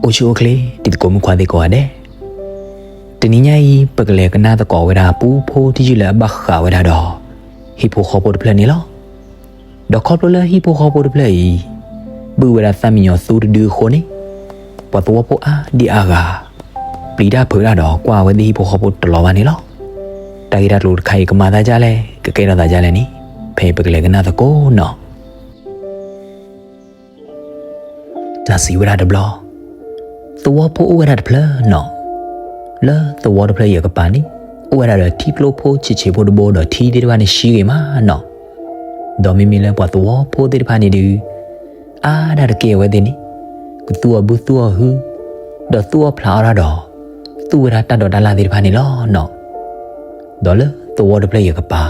အိၣ်ဆူၣ်အိၣ်ချ့ တံၤသကိးမုၣ်ခွါသ့ၣ်ကိးဂၤဒဲး, တနံၤညါအံၤ ပကလဲၤကနၣ်သကိးဝဲဒၣ်ပူဖိတယုၢ်လၢအဘၣ်ဃးဝဲဒၣ်ဒီး ဟံၣ်ဖိဃီဖိတဖျၢၣ်န့ၣ်လီၤ. ဒီးခီဖျိလၢဟံၣ်ဖိဃီဖိတဖျၢၣ်အံၤ ဘုၣ်ဝဲဒၣ်သၣ်မံညီၤသူတဒုအဃိန့ၣ်, ပှၤသဝီဖိအါဒံအါဂၤ ပျံၤတၢ်ဖုးတၢ်ဒီးကွၢ်ဝဲသ့ၣ်ဟံၣ်ဖိဃီဖိတလီၤဘၣ်န့ၣ်လီၤ. တၢ်ဂ့ၢ်တၢ်ကျိၤတခါအံၤ ကမၤသးဒ်လဲၣ်, ကကဲထီၣ်သးဒ်လဲၣ်န့ၣ်, ဖဲအံၤပကလဲၤကနၣ်သကိးနီၤ. တၢ်စံးဝဲဒၣ်တဘျီ, သဝီဖိအိၣ်ဝဲဒၣ်တဖျၢၣ်နီၤ. လၢသဝီတဖျၢၣ်အံၤအကပၤန့ၣ်, အိၣ်ဝဲဒၣ်ဒီးထံကျိဖိဆံးဆံးဖိတဘိဒီးထံသ့ၣ်တဖၣ်န့ၣ်ဆှံဂ့ၤမးနီၤ. ဒီးမ့မ့ၢ်လၢပှၤသဝီဖိသ့ၣ်တဖၣ်န့ၣ်ဒုး အါဒၣ်တက့ၢ်အဝဲသ့ၣ်န့ၣ် ကသူၣ်အီၣ်ဘုသူၣ်အီၣ်ဟု ဒီးသူၣ်အီၣ်ဖျးအီၣ်တၢ်ဒီး သူၣ်ဝဲဒၣ်တၢ်ဒိးတၢ်လၢ်သ့ၣ်တဖၣ်န့ၣ်လီၤနီၤ. ဒီးလၢသဝီတဖျၢၣ်အံၤအကပၤ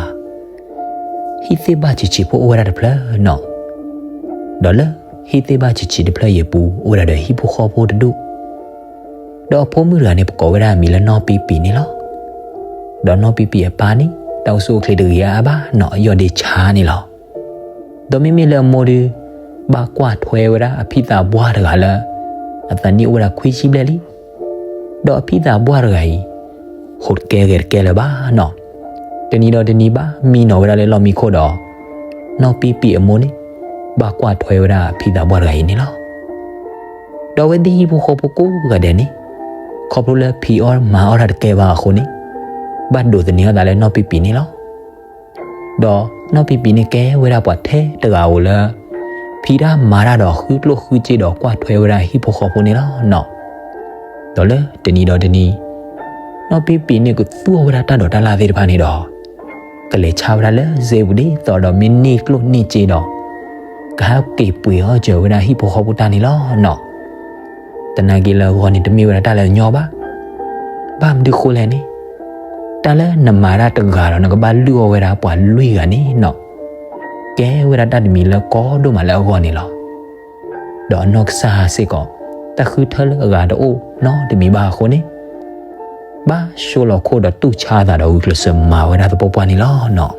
ဟံၣ်သ့ၣ်ဘၣ်ဆံးဆံးဖိအိၣ်ဝဲဒၣ်တဖျၢၣ်နီၤ. ဒီးလၢဟံၣ်သ့ၣ်ဘၣ်ဆံးဆံးတဖျၢၣ်အံၤအပူၤ အိၣ်ဝဲဒၣ်ဒီးဟံၣ်ဖိဃီဖိတဒူၣ်, ဒီးအဖိမုၣ်တဂၤန့ၣ် ပကိးဝဲဒၣ်အမံၤလၢနီၢ်ပံပံၤန့ၣ်လီၤ. ဒီးနီၢ်ပံပံၤအပၢ်န့ၣ် တၢ်အိၣ်ဆူၣ်အိၣ်ချ့တဂ့ၤအါအါဘၣ်နီၤ, အယီၢ်ဒ့ဆါန့ၣ်လီၤ. ဒီးမ့မ့ၢ်လၢအမိၢ်ဒုး ဘၣ်ကွၢ်ထွဲဝဲဒၣ်အဖံသးပှၢ်တဂၤလၢ အသးနံၣ်အိၣ်ဝဲဒၣ်ခွံဆံဘျဲၣ်လံ. ဒီးအဖံသးပှၢ်တဂၤအံၤ ဟိးတကဲဂဲၤတကဲလၢၤဘၣ်နီၤ. တနံၤဒီးတနံၤဘၣ်မံနီၤဝဲဒၣ်လၢလီၢ်မံခိၣ်ဒီး နီၢ်ပံပံၤအမိၢ်န့ၣ် ဘၣ်ကွၢ်ထွဲဝဲဒၣ်အဖံသးပှၢ်တဂၤအံၤန့ၣ်လီၤ. ဒီးအဝဲသ့ၣ်ဟံၣ်ဖိဃီဖိကိးဂၤဒဲးန့ၣ် ခီဖျိလၢဖံးအီၣ်မၤအီၣ်တၢ်တကဲဘၣ်အဃိန့ၣ် ဘၣ်ဒိးသန့ၤအီၣ်သးလၢနီၢ်ပံပံၤန့ၣ်လီၤ. ဒီးနီၢ်ပံပံၤန့ၣ်ကဲဝဲဒၣ်ပှၤထဲတဂၤဧိၤလၢ ဖံးတၢ်မၤတၢ်ဒီးဃုကျိၣ်ဃုစ့ဒီးကွၢ်ထွဲဝဲဒၣ်ဟံၣ်ဖိဃီဖိန့ၣ်လီၤနီၤ. ဒီးလၢတနံၤဒီးတနံၤ နီၢ်ပံပံၤန့ၣ်ကသူၣ်အီၣ်ဝဲဒၣ်တၢ်ဒိးတၢ်လၢ်သ့ၣ်တဖၣ်န့ၣ်ဒီး ကလဲၤဆါဝဲဒၣ်လၢစ့ပူၤဒ်သိးဒီးမ့ၢ်န့ၢ်ကျိၣ်န့ၢ်စ့ဒီး ကဟဲက့ၤပှ့ၤအီၣ်စၢၤဝဲဒၣ်ဟံၣ်ဖိဃီဖိတၢ်န့ၣ်လီၤနီၤ. သနာ်က့လၢအဂီၢ်န့ၣ်တမ့ၢ်ဝဲဒၣ်တၢ်လၢအညီဘၣ်. ဘၣ်မနုၤဃိလဲၣ်န့ၣ်, တၢ်လၢနမၤတၢ်တဂၤဒီးနကဘၣ်လုၢ်အီၣ်ဝဲဒၣ်ပှၤလွံၢ်ဂၤန့ၣ်နီၤ, ကဲဝဲဒၣ်တၢ်တမံၤလၢကီဒိၣ်မးလၢအဂီၢ်န့ၣ်လီၤ. ဒီးအနီၢ်ကစၢ်စ့ၢ်ကီး တၢ်ဃုထၢလၢအဂၤတအိၣ်နီတမံၤဘၣ်အဃိန့ၣ်, ဘၣ်ဆိလီၤခိၣ်ဒီးတူၢ်ဆါအသးဒီးဂုာ်ကျဲးစၢးမၤဝဲဒၣ်သပှၢ်ပှၢ်န့ၣ်လီၤနီၤ.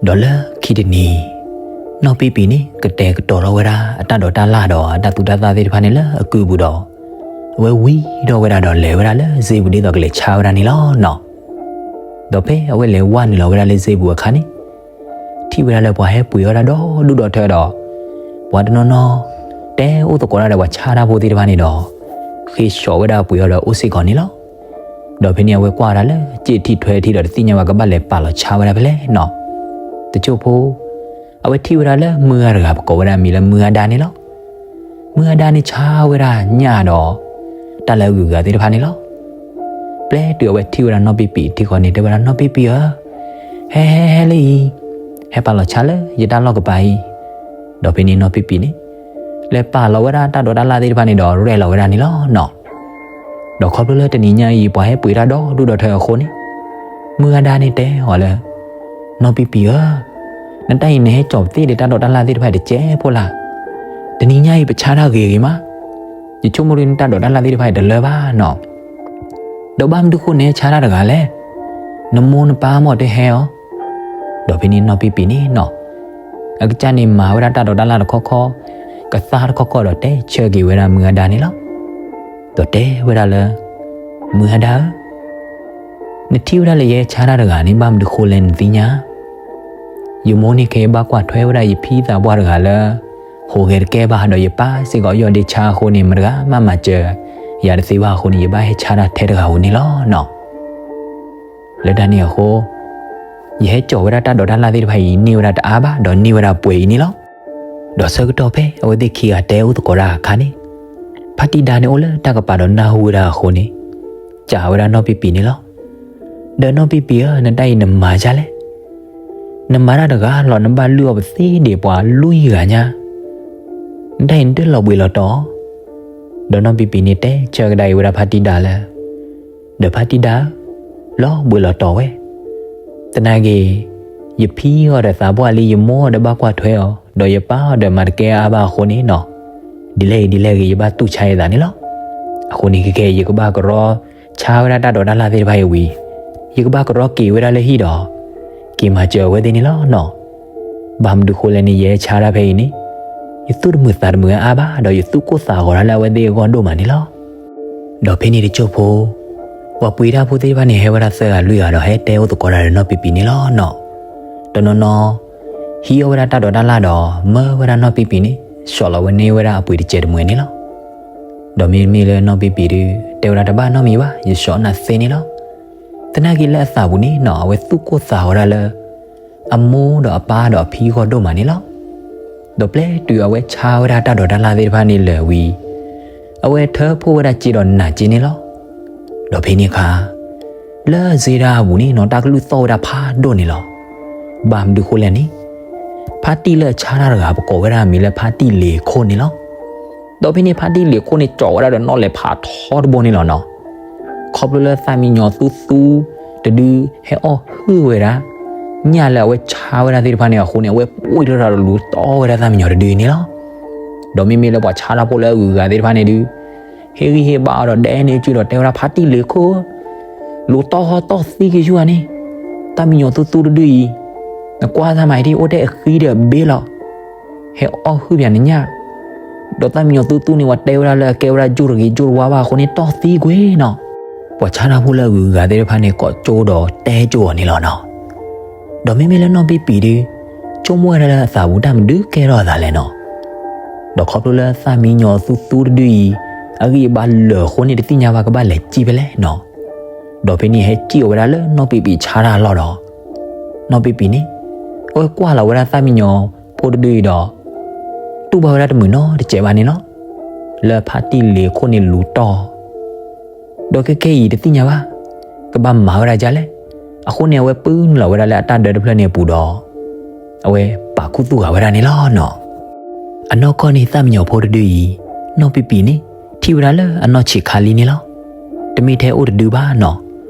ဒီးလၢခံတနံၤ, နီၢ်ပံပံၤန့ၣ် ကတဲာ်ကတီၤထီၣ်ဝဲဒၣ်အတၢ်ဒိးတၢ်လၢ်ဒီး အတၢ်သူတၢ်သၣ်သ့ၣ်တဖၣ်န့ၣ်လၢအကုၢ်ပူၤဒီး, အဝဲဝံၤဒီးဝဲဒၣ်ဒီးလဲၤဝဲဒၣ်လၢစ့ပူၤဒ်သိးကလဲၤဆါဝဲဒၣ်န့ၣ်လီၤနီၤ. ဒီးဖဲအဝဲလဲၤဝဲနုာ်လီၤဝဲဒၣ်လၢစ့ပူၤအခါန့ၣ်, ထံၣ်ဝဲဒၣ်လၢပှၤဟဲပှ့ၤအီၣ်တၢ်ဒီဒူၣ်ဒီထၢဒီး, ပှၤတနီၤနီၤ တဲအိၣ်သကိးတၢ်ဒီးပှၤဆါတၢ်ဖိသ့ၣ်တဖၣ်န့ၣ်ဒီး, ဃ့�စီၤဝဲဒၣ်ပှ့ၤအီၣ်ဒီးအိၣ်စ့ၢ်ကီးန့ၣ်လီၤ. ဒီးဖဲန့ၣ်အဝဲကွၢ်ဝဲဒၣ်လၢစ့ထံးထွဲထံးဒီးတသ့ၣ်ညါဘၣ်ကဘၣ်လဲၤပာ်လီၤဆါဝဲဒၣ်ဖဲလဲၣ်နီၤ. တစိၢ်ဖိ, အဝဲထံၣ်ဝဲဒၣ်လၢမုၢ်ဂၤတဂၤ ပကိးဝဲဒၣ်မံၤလၢမုၢ်ဂၤဒါန့ၣ်လီၤ. မုၢ်ဂၤဒါန့ၣ်ဆါဝဲဒၣ်ညၣ်ဒီး တၢ်လၢအဂုၤအဂၤသ့ၣ်တဖၣ်န့ၣ်လီၤ. ပျဲတုၤအဝဲထံၣ်ဝဲဒၣ်နီၢ်ပံပံၤထံဃီန့ၣ် တဲဝဲဒၣ်နီၢ်ပံပံၤဧၢ, ဟဲဟဲဟဲလၢအံၤ, ဟဲပာ်လီၤဆါလၢယတၢ်လီၢ်ကပၤအံၤ. ဒီးဖဲန့ၣ်နီၢ်ပံပံၤန့ၣ် လဲၤပာ်လီၤဝဲဒၣ်တၢ်ဒိးတၢ်လၢ်သ့ၣ်တဖၣ်န့ၣ်ဒီးရဲၣ်လီၤဝဲဒၣ်န့ၣ်လီၤနီၤ. ဒီးခီဖျိလၢတနံၤညါအံၤ ပှၤဟဲပှ့ၤတၢ်ဒီဒူၣ်ဒီထၢအဃိန့ၣ်, မုၢ်ဂၤဒါန့ၣ်တဲအီၤလၢ, နီၢ်ပံပံၤဧၢ, နတၢ်အံၤနဟဲကၠီၤပသ့ၣ်ဒီးတၢ်ဒိးတၢ်လၢ်သ့ၣ်တဖၣ်တကဲဖိလၢ်. တနံၤညါအံၤပဆါတၢ်ဂ့ၤဂ့ၤမး, ယဆိကမိၣ်ဒ်နတၢ်ဒိးတၢ်လၢ်သ့ၣ်တဖၣ်အံၤတလၢဘၣ်နီၤ. ဒီးဘၣ်မနုၤဃိနဟဲဆါတၢ်တဂၤလဲၣ်, နမိၢ်နပၢ်မ့ၢ်တဟဲအီၤ. ဒီးဖဲန့ၣ်နီၢ်ပံပံၤန့ၣ်နီၤ, အကစၢ်န့ၣ်မၤဝဲဒၣ်တၢ်ဒိးတၢ်လၢ်တခီခီ, ကသါတခီခီဒီးတဲဆၢက့ၤဝဲဒၣ်မုၢ်ဂၤဒါန့ၣ်လီၤ. ဒီးတဲဝဲဒၣ်လၢ, မုၢ်ဂၤဒါဧၢ, နထံၣ်ဝဲဒၣ်လၢယဟဲဆါတၢ်တဂၤန့ၣ် ဘၣ်မနုၤဃိလဲၣ်နသ့ၣ်ညါ ယမိၢ်န့ၣ်ခဲအံၤဘၣ်ကွၢ်ထွဲဝဲဒၣ်ယဖံသးပှၢ်တဂၤလၢ ဟိးဂဲၤတကဲဘၣ်ဒီးယပၢ်စ့ၢ်ကီးယီၢ်ဒ့ဆါအဃိန့ၣ် မတဂၤမးမၤစၢၤယၤတသ့ဘၣ်အဃိန့ၣ် ယဘၣ်ဟဲဆါတၢ်ထဲတဂၤဧိၤန့ၣ်လီၤနီၤ. လၢတၢ်န့ၣ်အဃိ ယဟဲကၠီၤဝဲဒၣ်တၢ်ဒိးတၢ်လၢ်သ့ၣ်တဖၣ်အံၤ န့ၢ်ဝဲဒၣ်တအါဘၣ်ဒီးန့ၢ်ဝဲဒၣ်ပှဲၤအံၤန့ၣ်လီၤ. ဒီးဆၢကတီၢ်ဖဲအဝဲသ့ၣ်ခံဂၤတဲအိၣ်သကိးတၢ်အခါန့ၣ်, ဖါတံၢ်ဒါန့ၣ်အိၣ်လၢတၢ်ကပၤဒီးနၢ်ဟူဝဲဒၣ်အဃိန့ၣ်, စံးဝဲဒၣ်နီၢ်ပံပံၤန့ၣ်လီၤ. ဒီးနီၢ်ပံပံၤဧၢ, နတၢ်အံၤနမၤဒ်လဲၣ်. နမၤတၢ်တဂၤလီၤ နဘၣ်လုၢ်အီၣ်ပသ့ဒံးပှၤလွံၢ်ဂၤညါ, နတၢ်အံၤနတလီၤဘှံးလီၤတီၤ. ဒီးနီၢ်ပံပံၤန့ၣ်တဲဆၢကဒါအံၤဝဲဒၣ်ဖါတံၢ်ဒါလၢ, ဒီးဖါတံၢ်ဒါဧၢ, လီၤဘှံးလီၤတီၤဝဲ. သနာ်က့ ယဖံအီၤဒီးသးပှၢ်လံ ယမိၢ်အီၤဒီးဘၣ်ကွၢ်ထွဲအီၤ, ဒီးယပၢ်အီၤဒီးမၤတကဲအါဘၣ်အဃိန့ၣ်နီၤ, ဒ်လဲၣ်ဂ့ၤဒ်လဲၣ်ဂ့ၤ ယဘၣ်တူၢ်ဆါယသးန့ၣ်လီၤ. အဃိန့ၣ်ခဲကဲ ယကဘၣ်ကရီဆါဝဲဒၣ်တၢ်ဒိးတၢ်လၢ်သ့ၣ်တဖၣ်အံၤဝံၤ, ယကဘၣ်ကရီက့ၤဝဲဒၣ်လၢဟံၣ်ဒီး က့ၤမၤစၢၤအဝဲသ့ၣ်န့ၣ်လီၤနီၤ. ဘၣ်မနုၤဃိလဲၣ်န့ၣ် ယဟဲဆါတၢ်ဖဲအံၤန့ၣ်, ယသူၣ်တမုာ်သးတမုာ်အါအါဘၣ် ဒီးယသူၣ်ကိၢ်သးဂီၤဒၣ်လၢအဝဲသ့ၣ်အဂီၢ်ဒိၣ်မးန့ၣ်လီၤ. ဒီးဖဲန့ၣ်တစိၢ်ဖိ ပှၤပှ့ၤတၢ်ဖိသ့ၣ်တဖၣ်န့ၣ် ဟဲဝဲဒၣ်သၢဂၤလွံၢ်ဂၤဒီး ဟဲတဲအိၣ်သကိးတၢ်ဒီးနီၢ်ပံၤပံၤန့ၣ်လီၤနီၤ. တနီၤနီၤ ဟံးအီၣ်ဝဲဒၣ်တၢ်ဒိးတၢ်လၣ်ဒီး မၢဝဲဒၣ်နီၢ်ပံၤပံၤန့ၣ် ဆှီးလီၤဝဲန့ၢ်ဝဲဒၣ်အပှ့ၤတစဲးတမှဲၤန့ၣ်လီၤ. ဒီးမ့မ့ၢ်လၢနီၢ်ပံၤပံၤဒုး တဲဝဲဒၣ်တဘၣ်နီတမံၤဘၣ် ယဆှီးနၤသ့န့ၣ်လီၤ. သနာ်က့လၢအသးပူၤန့ၣ်နီၤ အဝဲသူၣ်ကိၢ်သးဂီၤဒၣ်လၢ အမိၢ်ဒီးအပၢ်ဒီးအဖံအဂီၢ်ဒိၣ်မးန့ၣ်လီၤ. ဒီးပျဲတုၤအဝဲဆါဝဲဒၣ်တၢ်ဒိးတၢ်လၣ်သ့ၣ်တဖၣ်န့ၣ်လၢာ်ဝံၤ အဝဲထၢဖှိၣ်ဝဲဒၣ်စ့ဒီးနၤစ့န့ၣ်လီၤ. ဒီးဖဲန့ၣ်အခါ လၢစ့ဒၣ်အပူၤန့ၣ်နီၤ တၢ်ကလုၢ်သီၣ်ဝဲဒၣ်ဖးဒိၣ်န့ၣ်လီၤ. ဘၣ်မနုၤဃိလဲၣ်န့ၣ် ဖါတံၢ်လၢအဆါတၢ်တဂၤ ပကိးဝဲဒၣ်အမံၤလၢဖါတံၢ်လ့ၤခိၣ်န့ၣ်လီၤ. ဒီးဖဲန့ၣ်ဖါတံၢ်လ့ၤခိၣ်န့ၣ် ကၠီးဝဲဒၣ်ဒီးနီၣ်လဲၤဖးထီတဘိန့ၣ်လီၤနီၤ. ခီဖျိလၢသၣ်မံယီၤသူသူတဒု ဟဲအီၣ်ဟုၣ်ဝဲဒၣ် ညၣ်လၢအဝဲဆါဝဲဒၣ်သ့ၣ်တဖၣ်န့ၣ်အဃိန့ၣ် အဝဲပှ့ၤထီၣ်တၢ်ဒီးလူၤတီၢ်ဝဲဒၣ်သၣ်မံယီၤတဒုအံၤန့ၣ်လီၤ. ဒီးမ့မ့ၢ်လၢပှၤဆါတၢ်ဖိလၢအဂုၤအဂၤသ့ၣ်တဖၣ်န့ၣ်ဒုး ဟ့ၣ်ဂံၢ်ဟ့ၣ်ဘါအီၤဒီးဒဲန့ၢ်ကၠုၢ်ဒီးတဲဝဲဒၣ်ဖါတံၢ်လ့ၤခိၣ် လူၤတီၢ်ဟီတီၢ်သံက့ၤဆူၣ်ဧါန့ၣ်, သၣ်မံယီၤသူသူတဒုအံၤ, နကွၢ်တၢ်မၤအံၤဒ်အိၣ်ထဲအဃံဒီးအဘ့ၣ်လီၤ. ဟဲအီၣ်ဟုၣ်ပၠးနညၣ်, ဒီးသၣ်မံယီၤသူသူန့ၣ် ပှၤတဲဝဲဒၣ်လၢအကဲဝဲဒၣ်ကၠိၣ်တဂ့ၤကၠိၣ်တဝါဘၣ်အဃိန့ၣ် တီၢ်သံကွံာ်နီၤ. ပှၤဆါတၢ်ဖိလၢအဂုၤအဂၤသ့ၣ်တဖၣ်န့ၣ် ကိးကၠိဒီးတဲကၠိအီၤန့ၣ်လီၤနီၤ. ဒီးမ့မ့ၢ်လၢနီၢ်ပံပံၤဒုး ဆိကမိၣ်ဝဲဒၣ်လၢအသးပူၤတၢ်မနုၤကဲထီၣ်အသးလဲၣ်နီၤ. ဒီးခီဖျိလၢသၣ်မံယီၤသူသူတဒုအံၤ အဂံၢ်အဘါလၢာ်အဃိန့ၣ် တသ့ၣ်ညါဘၣ်ကဘၣ်လဲၤစံၣ်ဖဲလဲၣ်နီၤ. ဒီးဖဲန့ၣ်ဟဲစံၣ်အီၤဝဲဒၣ်လၢနီၢ်ပံပံၤဆါတၢ်အလီၢ်ဒီး နီၢ်ပံပံၤန့ၣ် အဝဲကွၢ်လီၤဝဲဒၣ်သၣ်မံယီၤဖိတဒုအံၤဒီး တူၢ်ဘၣ်ဝဲဒၣ်တမုာ်နီတစဲးဘၣ်န့ၣ်လီၤ. လၢဖါတံၢ်လ့ၤခိၣ်န့ၣ်လူၤတီၢ် ဒီးခဲခဲအံၤတသ့ၣ်ညါဘၣ် ကဘၣ်မၤဝဲဒၣ်ဒ်လဲၣ်. အဃိန့ၣ် အဝဲပုၢ်နုာ်လီၤဝဲဒၣ်လၢအတၢ်ဒၢတဖျၢၣ်န့ၣ်အပူၤဒီး အဝဲပာ်ခူသူၣ်ဃာ်ဝဲဒၣ်န့ၣ်လီၤနီၤ. အနီၢ်ကီၢ်န့ၣ်သၣ်မံယီၤဖိတဒုအံၤ နီၢ်ပံပံၤန့ၣ် ထံၣ်ဝဲဒၣ်လၢအနီၢ်ဆံးခါလံန့ၣ်လီၤ. တမ့ၢ်ထဲအိၣ်တဒုဘၣ်နီၤ,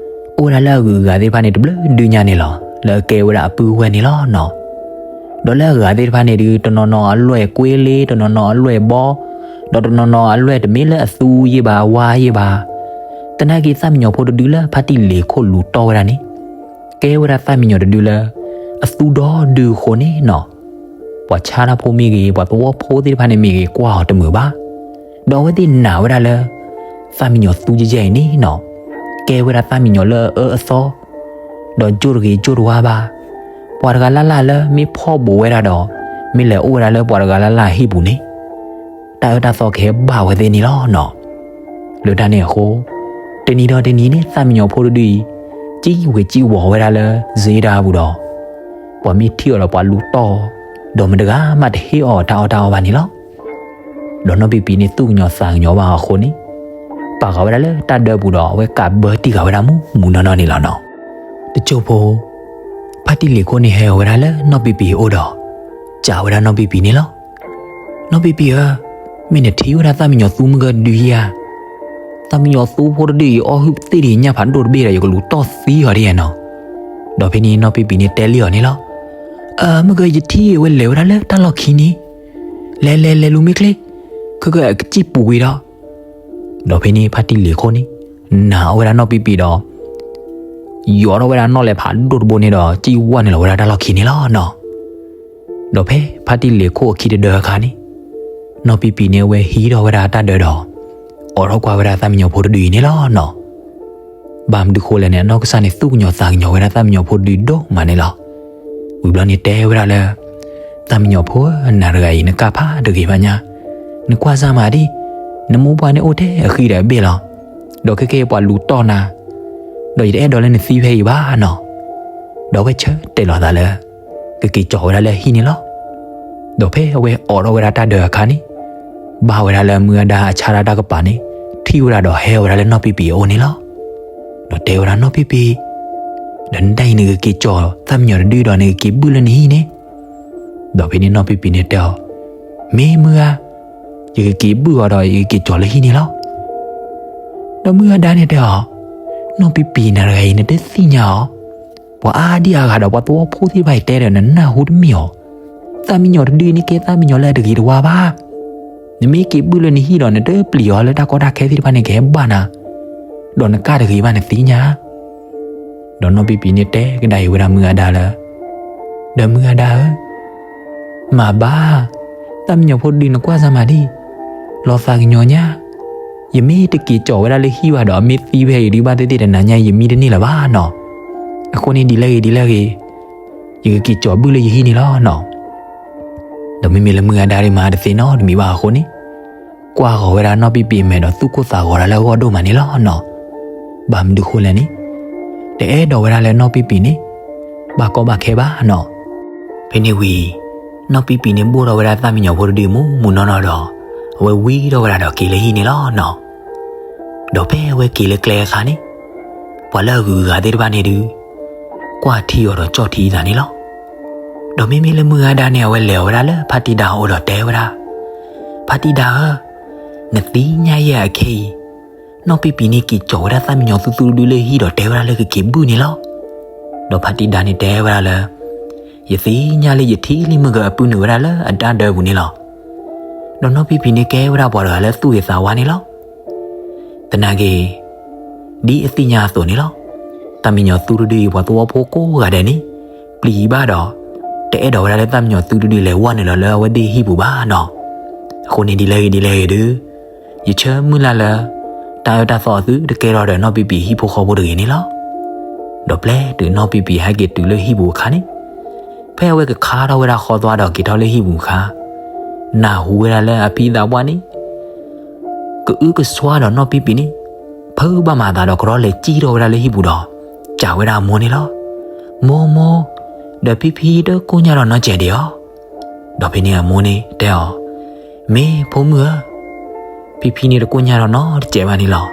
အိၣ်ဝဲဒၣ်လၢအဂုၤအဂၤသ့ၣ်တဖၣ်န့ၣ် တဘျုးဒုညါန့ၣ်လီၤ. လၢအကဲဝဲဒၣ်အပုၢ်ဝဲၢ်န့ၣ်လီၤနီၤ. ဒီးလၢအဂၤသ့ၣ်တဖၣ်န့ၣ်ဒုး တနီၤနီၤအလွဲၢ်ကွ့လ့, တနီၤနီၤအလွဲၢ်ဘီ, ဒီးတနီၤနီၤအလွဲၢ်တမ့ၢ်လၢအသူယ့ၢ်ဘၣ်အဝါယ့ၢ်ဘၣ်. သနာ်က့သၣ်မံယီၤဖိတဒုလၢဖါတံၢ်လ့ၤခိၣ်လူၤတီၢ်ဝဲဒၣ်န့ၣ် ကဲဝဲဒၣ်သၣ်မံယီၤတဒုလၢ အသူဒီဒုအဃိန့ၣ်နီၤ, ပှၤဆါတၢ်ဖိမ့ၢ်ဂ့ၤ ပှၤသဝီဖိသ့ၣ်တဖၣ်န့ၣ်မ့ၢ်ဂ့ၤ ကွၢ်အီၤတမုာ်ဘၣ်. ဒီးအဝဲသ့ၣ်နာ်ဝဲဒၣ်လၢ သၣ်မံယီၤသူယဲၢ်ယဲၢ်အံၤန့ၣ်နီၤ, ကဲဝဲဒၣ်သၣ်မံယီၤလၢအအၢအသီ ဒီးကၠိၣ်တဂ့ၤကၠိၣ်တဝါဘၣ်. ပှၤတဂၤလၢ်လၢ်လၢမ့ၢ်ဖီၣ်ဘူးဝဲဒၣ်ဒီး မ့ၢ်လဲၤအိၣ်ဝဲဒၣ်လၢပှၤတဂၤလၢ်လၢ်အဟံၣ်ပူၤန့ၣ် တၢ်အၢတၢ်သီကဟဲဘၣ်ဝဲသ့ၣ်န့ၣ်လီၤနီၤ. လၢတၢ်န့ၣ်အဃိ တနံၤဒီးတနံၤန့ၣ် သၣ်မံယီၤဖိတဒုအံၤ စံၣ်ဝဲစံၣ်ဝီၤဝဲဒၣ်လၢစ့ဒၣ်အပူၤဒီး ပှၤမ့ၢ်ထံၣ်အီၤဒီးပှၤလူၤတီၢ် ဒီးမတဂၤမးတဟ့ၣ်အီၤတၢ်အီၣ်တၢ်အီဘၣ်န့ၣ်လီၤ. ဒီးနီၢ်ပံပံန့ၣ်သူၣ်ကညီၤသးကညီၤဘၣ်အဃိန့ၣ် ပာ်ဃာ်ဝဲဒၣ်လၢတၢ်ဒၢပူၤဒီး အဝဲကးဘၢတံၢ်ဃာ်ဝဲဒၣ်မူးမူးနီၢ်နီၢ်န့ၣ်လီၤနီၤ. တစိၢ်ဖိ ဖါတံၢ်လ့ၤခိၣ်န့ၣ်ဟဲဝဲဒၣ်လၢနီၢ်ပံပံအအိၣ်ဒီး စံးဝဲဒၣ်နီၢ်ပံပံန့ၣ်လီၤ. နီၢ်ပံပံဧၢ, မ့ၢ်နထံၣ်ဝဲဒၣ်သၣ်မံယီၤသူမုၢ်ဂၢၢ်တဒုဧါ. သၣ်မံယီၤသူဖိတဒုအံၤ အီၣ်ဟုၣ်သ့ၣ်ဒံးညၣ်ဖးဒိၣ်တဘ့ၣ်ဒီး ယကလူၤတီၢ်သံအီၤဒ်အံၤနီၤ. ဒီးဖဲန့ၣ်နီၢ်ပံပံန့ၣ်တဲလံအီၤန့ၣ်လီၤ. အၢ မုၢ်ဂၢၢ် ယထံၣ်ဝဲလဲၤဝဲဒၣ်လၢတၢ်လီၢ်ခံန့ၣ်, လဲၤလဲၤလဲၤလူၤမ့ၢ်ချ့, ခဲကကစံၣ်ပူၤကွံာ်ဒီး ဒီးဖဲန့ၣ်ဖါတံၢ်လ့ၤခိၣ်န့ၣ် နာ်အီၣ်ဝဲဒၣ်နီၢ်ပံပံဒီး ယိးထီၣ်ဝဲဒၣ်နီၣ်လဲၤဖးဒိၣ်တဘိန့ၣ်ဒီး စံၣ်ဝဲနုာ်လီၤဝဲဒၣ်တၢ်လီၢ်ခံန့ၣ်လီၤနီၤ. ဒီးဖဲဖါတံၢ်လ့ၤခိၣ်အခံတဒၢအခါန့ၣ် နီၢ်ပံပံန့ၣ်အဝဲဟံးထီၣ်ဝဲဒၣ်တၢ်ဒၢဒီး အိးထီၣ်ကွၢ်ဝဲဒၣ်သၣ်မံယီၤဖိတဒုအံၤန့ၣ်လီၤနီၤ. ဘၣ်မနုၤဃိလဲၣ်န့ၣ် အနီၢ်ကစၢ်န့ၣ်သူၣ်ကညီၤသးကညီၤဝဲဒၣ်သၣ်မံယီၤဖိတဒုဒိၣ်မးန့ၣ်လီၤ. ဝံၤဘျီန့ၣ်တဲဝဲဒၣ်လၢ သၣ်မံယီၤဖိဧၢ နၤတဂၤအံၤ နကၢ်ဖးတဂ့ၤဘၣ်ညါ, နကွၢ်စၢ်မးဒ် နမိၢ်ပှၢ်န့ၣ်အိၣ်ထဲအဃံဒီးအဘ့ၣ်လီၤ. ဒီးခဲကနံၣ်အံၤပှၤလူၤတီၢ်နၤ, ဒီးယတအဲၣ်ဒိးလၢနသံဖဲအံၤဘၣ်နီၤ. ဒီးအဝဲဆၢတဲာ်လီၤသးလၢ ကက့ၤကၠီၤဝဲဒၣ်လၢအဟံၣ်န့ၣ်လီၤ. ဒီးဖဲအဝဲအိးထီၣ်ဝဲဒၣ်တၢ်ဒၢအခါန့ၣ် ဘၣ်ဝဲဒၣ်လၢမုၢ်အဒါအဆါတၢ်တၢ်ကပၤန့ၣ် ထံၣ်ဝဲဒၣ်ဒီးဟဲဝဲဒၣ်လၢနီၢ်ပံပံအအိၣ်န့ၣ်လီၤ. ဒီးတဲဝဲဒၣ်နီၢ်ပံပံ, ဒီးနဒၣ်အံၤနကက့ၤကၠီၤသၣ်မံယီၤတဒုဒီးနကက့ၤဘုၣ်လၢနဟံၣ်န့ၣ်. ဒီးဖဲန့ၣ်နီၢ်ပံပံန့ၣ်တဲအီၤ, မ့ၢ်မုၢ်ဂၤ, ယကက့ၤဘုၣ်အီၤဒီးယကက့ၤကၠီၤလၢဟံၣ်န့ၣ်လီၤ. ဒီးမုၢ်အဒါန့ၣ်တဲအီၤ, နီၢ်ပံပံနၤတဂၤအံၤ နတသ့ၣ်ညါအီၤ, ပှၤအါဒံအါဂၤဒီးပှၤသဝီဖိသ့ၣ်တဖၣ်အံၤတဲဒီးနနၢ်ဟူတမ့ၢ်အီၤ. သၣ်မံယီၤတဒုအံၤန့ၣ်ကဲသၣ်မံယီၤလၢအတဂ့ၤတဝါဘၣ်. နမ့ၢ်က့ၤဘုၣ်လၢနဟံၣ်ဒီး နတပျံၤအီၤလၢတၢ်ကီတၢ်ခဲသ့ၣ်တဖၣ်န့ၣ် ကဟဲဘၣ်နၤ, ဒီးနကၢ်တဂ့ၤဘၣ်နသ့ၣ်ညါ. ဒီးနီၢ်ပံပံန့ၣ်တဲကဒါအံၤဝဲဒၣ်မုၢ်အဒါလၢ, ဒီးမုၢ်အဒါဧၢ, မၤဘၣ်, ပ သၣ်မံယီၤဖိတဒု နကွၢ်စၢ်မၤဒံး, လီၤသးကညီၤညါ, ယမ့ၢ်တက့ၤကၠီၤဝဲဒၣ်လၢဟံၣ်ဘၣ်ဒီး အမ့ၢ်သံဖဲအံၤဒုးဘၣ်သ့ၣ်သ့ၣ်တနၤညါ ယမံတန့ၢ်လၢၤဘၣ်နီၤ. အဃိန့ၣ် ဒ်လဲၣ်ဂ့ၤဒ်လဲၣ်ဂ့ၤ, ယကက့ၤကၠီၤဘုၣ်လၢယဟံၣ်န့ၣ်လီၤနီၤ. ဒီးမ့မ့ၢ်လၢမုၢ်ဂၤဒါဒုးမၤတသ့နီတမံၤဘၣ်အဃိန့ၣ်, ကွၢ်ဂီၤဝဲဒၣ်နီၢ်ပံပံၤအမဲာ်ဒီးသူၣ်ကိၢ်သးဂီၤတၢ်လၢအဂီၢ်ဒိၣ်မးန့ၣ်လီၤနီၤ. ဘၣ်မနုၤဃိလဲၣ်န့ၣ်, တအဲၣ်ဒိးဝဲဒၣ်လၢနီၢ်ပံပံၤန့ၣ် ဘၣ်ကီဘၣ်ခဲဘၣ်နီၤ. ဖဲန့ၣ်ဝံၤ နီၢ်ပံပံၤန့ၣ် ဘိၣ်ထီၣ်ဝဲဒၣ်သၣ်မံယီၤဖိတဒုမူးမူးနီၢ်နီၢ်ဒီး အဝဲဝံထီၣ်ဝဲဒၣ်ဒီးက့ၤလၢဟံၣ်န့ၣ်လီၤနီၤ. ဒီးဖဲအဝဲက့ၤလၢကျဲအခါန့ၣ်, ပှၤလၢအဂုၤအဂၤသ့ၣ်တဖၣ်န့ၣ်ဒုး ကွၢ်ထံအီၤဒီးကၠီၣ်ထံအသးန့ၣ်လီၤ. ဒီးမ့မ့ၢ်လၢမုၢ်ဂၤဒါန့ၣ် အဝဲလဲၤအီၤဝဲဒၣ်လၢဖါတံၢ်ဒါအအိၣ်ဒီးတဲဝဲဒၣ်, ဖါတံၢ်ဒါဧၢ, နသ့ၣ်ညါယဲၢ်အခဲအံၤ, နီၢ်ပံပံၤန့ၣ်က့ၤကၠီၤဝဲဒၣ်သၣ်မံယီၤသူသူဒုဒုလၢဟံၣ်ဒီးတဲဝဲဒၣ်လၢကက့ၤဘုၣ်န့ၣ်လီၤ. ဒီးဖါတံၢ်ဒါန့ၣ်တဲဝဲဒၣ်လၢ, ယသ့ၣ်ညါလၢယထံၣ်လံမုၢ်ကအပုၢ်နုာ်ဝဲဒၣ်လၢအတၢ်ဒၢပူၤန့ၣ်လီၤ. ဒီးနီၢ်ပံပံၤန့ၣ်ကဲဝဲဒၣ်ပှၤတဂၤလၢသူၣ်ဂ့ၤသးဝါန့ၣ်လီၤ. သနာ်က့ ဒ်အသ့ၣ်ညါအသိးန့ၣ်လီၤ. သၣ်မံယီၤသူတဒုအံၤ ပှၤသဝီဖိကိးဂၤဒဲးန့ၣ် ပျံၤဘၣ်ဒီး တအဲၣ်ဒိးဝဲဒၣ်လၢသၣ်မံယီၤသူတဒုလဲၤဝဲနုာ်လီၤလၢအဝဲသ့ၣ်ဟံၣ်ပူၤဘၣ်နီၤ. အဃိန့ၣ်ဒ်လဲၣ်ဂ့ၤဒ်လဲၣ်ဂ့ၤဒုး, ယဆၢမုၢ်လၢ်လၢ တၢ်အၢတၢ်သီအသုတကဲထီၣ်ဒီးနီၢ်ပံပံၤဟံၣ်ဖိဃီဖိတဂ့ၤန့ၣ်လီၤ. ဒီးပျဲတုၤနီၢ်ပံပံၤဟဲက့ၤတုၤလၢဟံၣ်ပူၤအခါန့ၣ်, ဖဲအဝဲကခါထီၣ်ဝဲဒၣ်ဃီသွါဒီးက့ၤထီၣ်လၢဟံၣ်ပူၤအခါ, နၢ်ဟူဝဲဒၣ်လၢအဖံအသးပှၢ်န့ၣ် ကအုကစွါဒီးနီၢ်ပံပံၤန့ၣ် ဖုးဘၣ်မၤအသးဒီးကရီလဲၤစံၣ်ထီၣ်ဝဲဒၣ်လၢဟံၣ်ပူၤဒီး စံးဝဲဒၣ်အမိၢ်န့ၣ်လီၤ. မိၢ်မိၢ်, ဒီးဖံဖံတကိၣ်ညါဒီးနီတစဲးဒံးဧါ. ဒီးဖဲန့ၣ်အမိၢ်န့ၣ်တဲအီၤ, မ့ၢ်ဖိမုၣ်ဧၢ, ဖံဖံန့ၣ်တကိၣ်ညါဒီးနီတစဲးဘၣ်န့ၣ်လီၤ.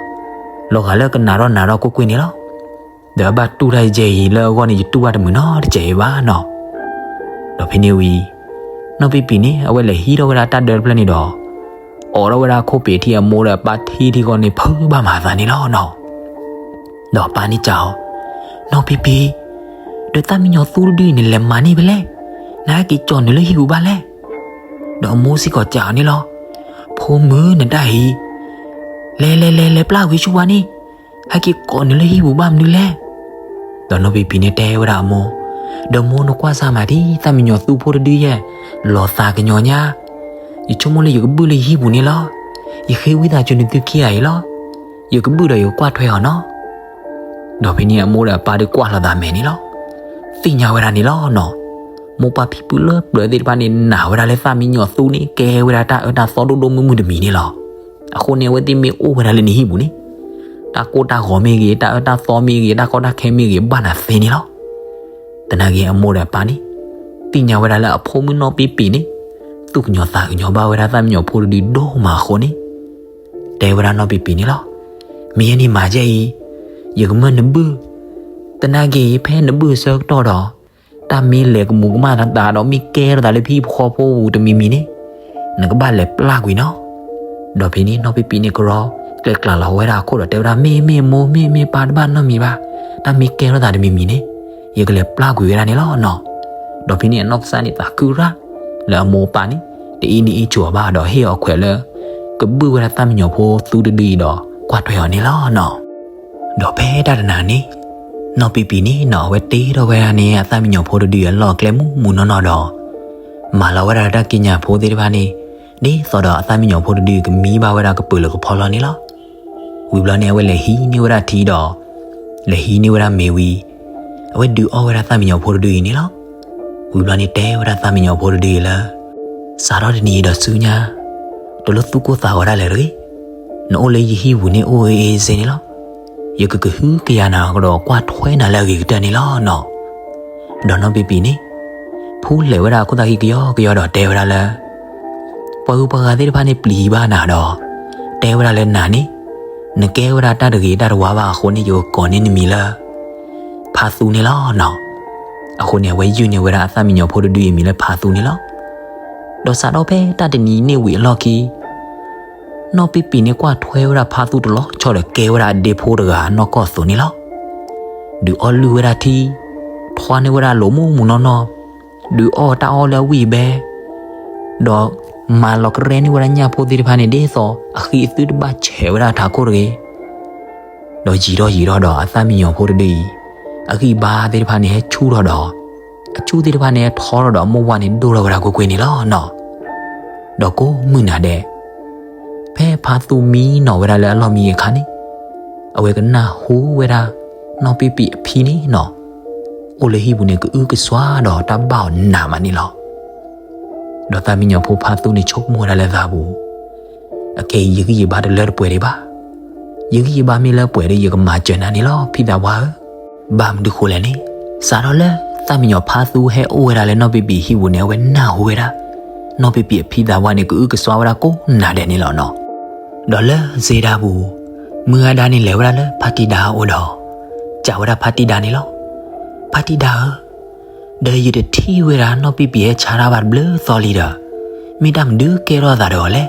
လီၤဂာ်လၢကနးထီၣ်နးထီၣ်ကွ့ၢ်ကွ့ၢ်န့ၣ်လီၤ. ဒီးအဘၣ်တူၢ်တၢ်ယဲၢ်အံၤလၢအဂီၢ်န့ၣ် ယတူၢ်ဘၣ်တမုာ်နီတစဲးအံၤဘၣ်နီၤ. ဒီးဖဲန့ၣ်ဝံၤ နီၢ်ပံပံၤန့ၣ် အဝဲလဲၤဟံးထီၣ်ဝဲဒၣ်တၢ်ဒၢတဖျၢၣ်န့ၣ်ဒီး အိးထီၣ်ဝဲဒၣ်ခိၣ်ပ့ၤထံအမိၢ်ဒီးအပၢ်ထံထံဃီန့ၣ် ဖုးဘၣ်မၤအသးန့ၣ်လီၤနီၤ. ဒီးအပၢ်န့ၣ်စံးအီၤ, နီၢ်ပံပံၤ, ဒီးသၣ်မံယီၤသူတဒုအံၤန့ၣ် လဲၤမၤန့ၢ်ဖဲလဲၣ်, နဟဲက့ၤကၠီၣ်နုာ်လၢဟံၣ်ပူၤဘၣ်လဲၣ်. ဒီးအမိၢ်စ့ၢ်ကီးစံးအီၤန့ၣ်လီၤ, ဖိမုၣ်နတၢ်အံၤ, လဲၤလဲၤလဲၤ လဲၤပျၢ်ကွံာ်ဆူၣ်ဝဲန့ၣ်, ဟဲက့ၤကိးနုာ်လၢဟံၣ်ပူၤဘၣ်မနုၤလဲၣ်. ဒီးနီၢ်ပံပံၤန့ၣ်တဲဝဲဒၣ်အမိၢ်, ဒီးမိၢ်နကွၢ်စၢ်မၤဒံး သၣ်မံယီၤသူဖိတဒုယဲၢ် လီၤသးကညီၤညါ, ယဆိကမိၣ်လၢယကဘုၣ်လၢယဟံၣ်ပူၤန့ၣ်လီၤ. ယဃ့ဝံသးစူၤနသုခံဂၤအံၤလီၤ. ယကဘုၣ်ဒီးယကကွၢ်ထွဲအီၤနီၤ. ဒီးဖဲန့ၣ်အမိၢ်ဒီးအပၢ်ဒုးကွၢ်လိာ်သးမဲာ်န့ၣ်လီၤ. သ့ၣ်ညါဝဲဒၣ်န့ၣ်လီၤနီၤ. မိၢ်ပၢ်ဖံဖုလၢပျၢၤသ့ၣ်တဖၣ်န့ၣ် နာ်ဝဲဒၣ်လၢသၣ်မံယီၤသူန့ၣ် ကဲဝဲဒၣ်တၢ်အၢတၢ်သီဒိၣ်ဒိၣ်မုၢ်မုၢ်တမံၤန့ၣ်လီၤ. အဃိန့ၣ် အဝဲသ့ၣ်မ့ၢ်အိၣ်ဝဲဒၣ်လၢနဟံၣ်ပူၤန့ၣ် တၢ်ကိၢ်တၢ်ဂီၤမ့ၢ်ဂ့ၤ, တၢ်အၢတၢ်သီမ့ၢ်ဂ့ၤ, တၢ်ကီတၢ်ခဲမ့ၢ်ဂ့ၤ ဘၣ်နၤသ့န့ၣ်လီၤ. သနာ်က့အမိၢ်ဒီးအပၢ်န့ၣ် သ့ၣ်ညါဝဲဒၣ်လၢအဖိမုၣ်နီၢ်ပံပံၤန့ၣ် သူၣ်ကညီၤသးကညီၤဘၣ်ဝဲဒၣ်သၣ်မံယီၤဖိတဒုဒိၣ်မးအဃိန့ၣ် တဲဝဲဒၣ်နီၢ်ပံပံၤန့ၣ်လီၤ. မ့ၢ်ယဲန့ၣ်မၤယဲအံၤ ယကမၢနဘုၣ်. သနာ်က့ ဖဲနဘုၣ်အဆၢကတီၢ်ဒီး တၢ်မ့ၢ်လဲၤကမူးကမၣ်သးဒီး မ့ၢ်ကဲထီၣ်သးလၢဖံဖုဃီဖိပူၤတမံၤမံၤန့ၣ် နကဘၣ်လဲၤပျၢ်ကွံာ်နီၤ. ဒီးဖဲန့ၣ် နီၢ်ပံပံၤန့ၣ် ကရီကျဲးကျးလီၤဝဲဒၣ်အခိၣ်ဒီးတဲဝဲဒၣ် မ့ၢ်မ့ၢ်မိၢ် မ့ၢ်မ့ၢ်ပၢ် တဘၣ်နီတမံၤဘၣ်. တၢ်မ့ၢ်ကဲထီၣ်သးတမံၤမံၤန့ၣ် ယကလဲၤပျၢ်ကွံာ်ဝဲဒၣ်န့ၣ်လီၤနီၤ. ဒီးဖဲန့ၣ်အနီၢ်ကစၢ်န့ၣ်သးခုရၣ် လၢအမိၢ်အပၢ်န့ၣ် တအ့န့ၢ်အ့ၣ်ဆူၣ်အီၤဘၣ်ဒီးဟ့ၣ်အီၤခွဲးလၢ ကဘုၣ်ဝဲဒၣ်သၣ်မံယီၤဖိသူတဒုအံၤဒီးကွၢ်ထွဲအီၤန့ၣ်လီၤနီၤ. ဒီးဖဲတၢ်တနၤန့ၣ် နီၢ်ပံပံၤန့ၣ်နီၤ အဝဲတ့ထီၣ်ဝဲဒၣ်န့ၣ် အသၣ်မံယီၤဖိတဒုအံၤအလီၢ်အကျဲမူးမူးနီၢ်နီၢ်ဒီး မၤလီၤဝဲဒၣ်တၢ်ကံးညာ်ဖိသ့ၣ်တဖၣ်န့ၣ် ဒ်သိးဒီးအသၣ်မံယီၤဖိတဒုအံၤကမံဘၣ်ဝဲဒၣ်ကပၢၤလၢကဖီလီၤန့ၣ်လီၤ. ဝံၤဘျီန့ၣ် အဝဲလဲၤဟံးန့ၢ်ဝဲဒၣ်ထံဒီး လဲၤဟံးန့ၢ်ဝဲဒၣ်မ့ၤဝံၤ အဝဲဒုးအီၣ်ဝဲဒၣ်သၣ်မံယီၤဖိတဒုအံၤန့ၣ်လီၤ. ဝံၤဘျီန့ၣ် တဲဝဲဒၣ်သၣ်မံယီၤဖိတဒုအံၤလၢ စးထီၣ်တနံၤအံၤဒီးဆူညါ တလိၣ်သူၣ်ကိၢ်သးဂီၤဒၣ်လဲာ်တဂ့ၤ. နအိၣ်လၢယဟံၣ်ပူၤန့ၣ် အိၣ်အ့ၣ်အ့ၣ်စ့န့ၣ်လီၤ. ယကကဟုကယာ်နၤကဒီးကွၢ်ထွဲနၤလၢအဂ့ၤကတၢၢ်န့ၣ်လီၤနီၤ. ဒီးနီၢ်ပံပံၤန့ၣ် ဖူလဲၤဝဲဒၣ်အခိၣ်သးခံကယီကယီဒီးတဲဝဲဒၣ်လၢ ပှၤဂုၤပှၤဂၤသ့ၣ်တဖၣ်န့ၣ်ပျံၤဘၣ်နၤဒီး တဲဝဲဒၣ်လၢနၤန့ၣ် နကဲဝဲဒၣ်တၢ်တဂ့ၤတၢ်တဝါဘၣ်အဃိန့ၣ် ယကကိးန့ၢ်နမံၤလၢ ဖါသူန့ၣ်လီၤနီၤ. အဃိန့ၣ် အဝဲယုၢ်န့ၢ်ဝဲဒၣ်အသၣ်မံယီၤဖိတဒုအံၤမံၤလၢဖါသူန့ၣ်လီၤ. ဒီးစးထီၣ်ဖဲတၢ်တနံၤန့ၣ်ဝံၤအလီၢ်ခံ နီၢ်ပံပံၤန့ၣ်ကွၢ်ထွဲဝဲဒၣ်ဖါသူတလီၤဆီဒီးကဲဝဲဒၣ်အဒ့ဖိတဂၤနီၢ်ကီၢ်အသိးန့ၣ်လီၤ. ဒုးအီၣ်လုၢ်ဝဲဒၣ်ထံ, ထွါန့ၢ်ဝဲဒၣ်လိာ်မုၢ်မုၢ်နီၢ်နီၢ်, ဒုးအီၣ်တၢ်အီၣ်လၢအဝံၣ်အဘဲ, ဒီးမၤလီၤကရဲန့ၢ်ဝဲဒၣ်ညၣ်ဖိသ့ၣ်တဖၣ်န့ၣ် ဒ်သိးအဃံအသုတဘၣ်ဆဲးဝဲဒၣ်ထးခိၣ်တဂ့ၤ. ဒီးယံာ်ထီၣ်ယံာ်ထီၣ်ဒီးအသၣ်မံယီၤဖိတဒုအံၤ အဂံၢ်ဘါသ့ၣ်တဖၣ်န့ၣ်ဟဲဆူၣ်ထီၣ်ဒီး အဆူၣ်သ့ၣ်တဖၣ်န့ၣ်ဟဲထီထီၣ်ဒီးအမိၢ်ဝါန့ၣ်ဒိၣ်ထီၣ်ဝဲဒၣ်ကွ့ၢ်ကွ့ၢ်န့ၣ်လီၤနီၤ. ဒီးကိးမုၢ်နၤဒဲး ဖဲဖါသူမံနီၤဝဲဒၣ်လၢအလီၢ်မံအခါန့ၣ်, အဝဲကနၢ်ဟူဝဲဒၣ် နီၢ်ပံပံၤအဖံန့ၣ်နီၤ, အိၣ်လၢဟံၣ်ပူၤန့ၣ် ကအုကစွါဒီးတၢ်ဘၣ်အီၤနးမးန့ၣ်လီၤ. ဒီးသၣ်မံညီၤဖိဖါသူန့ၣ်ဆိကမိၣ်ဝဲဒၣ်လၢသးပူၤ, အခဲအံၤယဂံၢ်ယဘါတလၢတပှဲၤဒံးဘၣ်. ယဂံၢ်ယဘါမ့ၢ်လၢပှဲၤဒီး ယကမၤစၢၤနၤန့ၣ်လီၤ ဖံသးပှၢ်ဧၢ. ဘၣ်မနုၤဃိလဲၣ်န့ၣ်, စးထီၣ်လၢသၣ်မံညီၤဖါသူဟဲအိၣ်ဝဲဒၣ်လၢနီၢ်ပံပံၤဟံၣ်ပူၤန့ၣ် အဝဲနၢ်ဟူဝဲဒၣ် နီၢ်ပံပံၤအဖံသးပှၢ်န့ၣ် ကအုကစွါဝဲဒၣ်ကိးနၤဒဲးန့ၣ်လီၤနီၤ. ဒီးလၢစ့ဒၢပူၤ, မုၢ်ဂၤဒါန့ၣ်လဲၤဝဲဒၣ်လၢဖါတံၢ်ဒါအအိၣ်ဒီး စံးဝဲဒၣ်ဖါတံၢ်ဒါန့ၣ်လီၤ. ဖါတံၢ်ဒါဧၢ, ဒီးယတထံၣ်ဝဲဒၣ်နီၢ်ပံပံၤဟဲဆါတၢ်ဘၣ်တဘျုးသီလံဒီး, မ့ၢ်တၢ်မနုၤကဲထီၣ်သးဒီးအီၤလဲၣ်.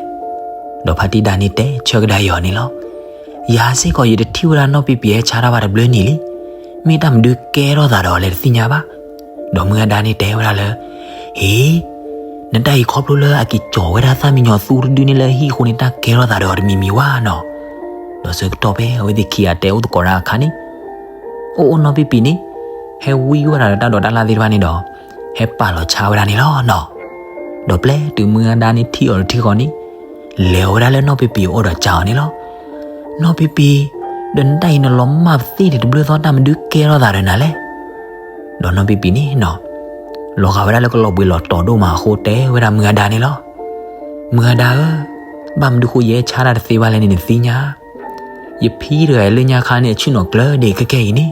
ဒီးဖါတံၢ်ဒါန့ၣ်တဲဆၢကဒါအီၤန့ၣ်လီၤ. ယၤစ့ၢ်ကီးယတထံၣ်ဝဲဒၣ်နီၢ်ပံပံၤဟဲဆါတၢ်ဘၣ်တဘျုးနံၣ်လံ, မ့ၢ်တၢ်မနုၤကဲထီၣ်သးဒီးအီၤလဲၣ်တသ့ၣ်ညါဘၣ်. ဒီးမုၢ်ဂၤဒါန့ၣ်တဲဝဲဒၣ်လၢ, ဟ့, နတၢ်အံၤခီဖျိလၢအက့ၤကၠီၤဝဲဒၣ်သၣ်မံညီၤသူတဒုန့ၣ်လၢဟံၣ်အဃိန့ၣ် တၢ်ကဲထီၣ်သးဒီးအီၤတမံၤမံၤဝဲနီၤ. ဒီးဆၢကတီၢ်ဖဲအဝဲသ့ၣ်ခံဂၤတဲအိၣ်သကိးတၢ်အခါန့ၣ်, အိၣ်အိၣ်နီၢ်ပံပံၤန့ၣ် ဟဲဝံဝဲဒၣ်ဒီးတၢ်ဒိးတၢ်လၣ်သ့ၣ်တဖၣ်န့ၣ်ဒီး, ဟဲပာ်လီၤဆါဝဲဒၣ်န့ၣ်လီၤနီၤ. ဒီးပျဲတုၤမုၢ်ဂၤဒါန့ၣ်ထံၣ်အီၤတထံၣ်ဃီန့ၣ်, လဲၤအီၤဝဲဒၣ်လၢနီၢ်ပံပံၤအအိၣ်ဒီးစံးအီၤန့ၣ်လီၤ. နီၢ်ပံပံၤ, ဒီးနတၢ်အံၤနလီၤမၢ်ပသ့ၣ်ဒံးတဘျုးသီ တၢ်မနုၤကဲထီၣ်သးဒီးနၤလဲၣ်. ဒီးနီၢ်ပံပံၤန့ၣ်နီၤ, လီၤဂာ်ဝဲဒၣ်လၢကလီၤဘှံးလီၤတီၤဒိၣ်မးအဃိ တဲဝဲဒၣ်မုၢ်ဂၤဒါန့ၣ်လီၤ. မုၢ်ဂၤဒါဧၢ, ဘၣ်မနုၤဃိယဟဲဆါတၢ်တသ့ဘၣ်လဲၣ်န့ၣ် နသ့ၣ်ညါ ယဖံတဂၤအံၤလၢညါခါန့ၣ် အဆ့ၣ်နီၤကျၢၤဒံးခဲကဲအံၤန့ၣ်,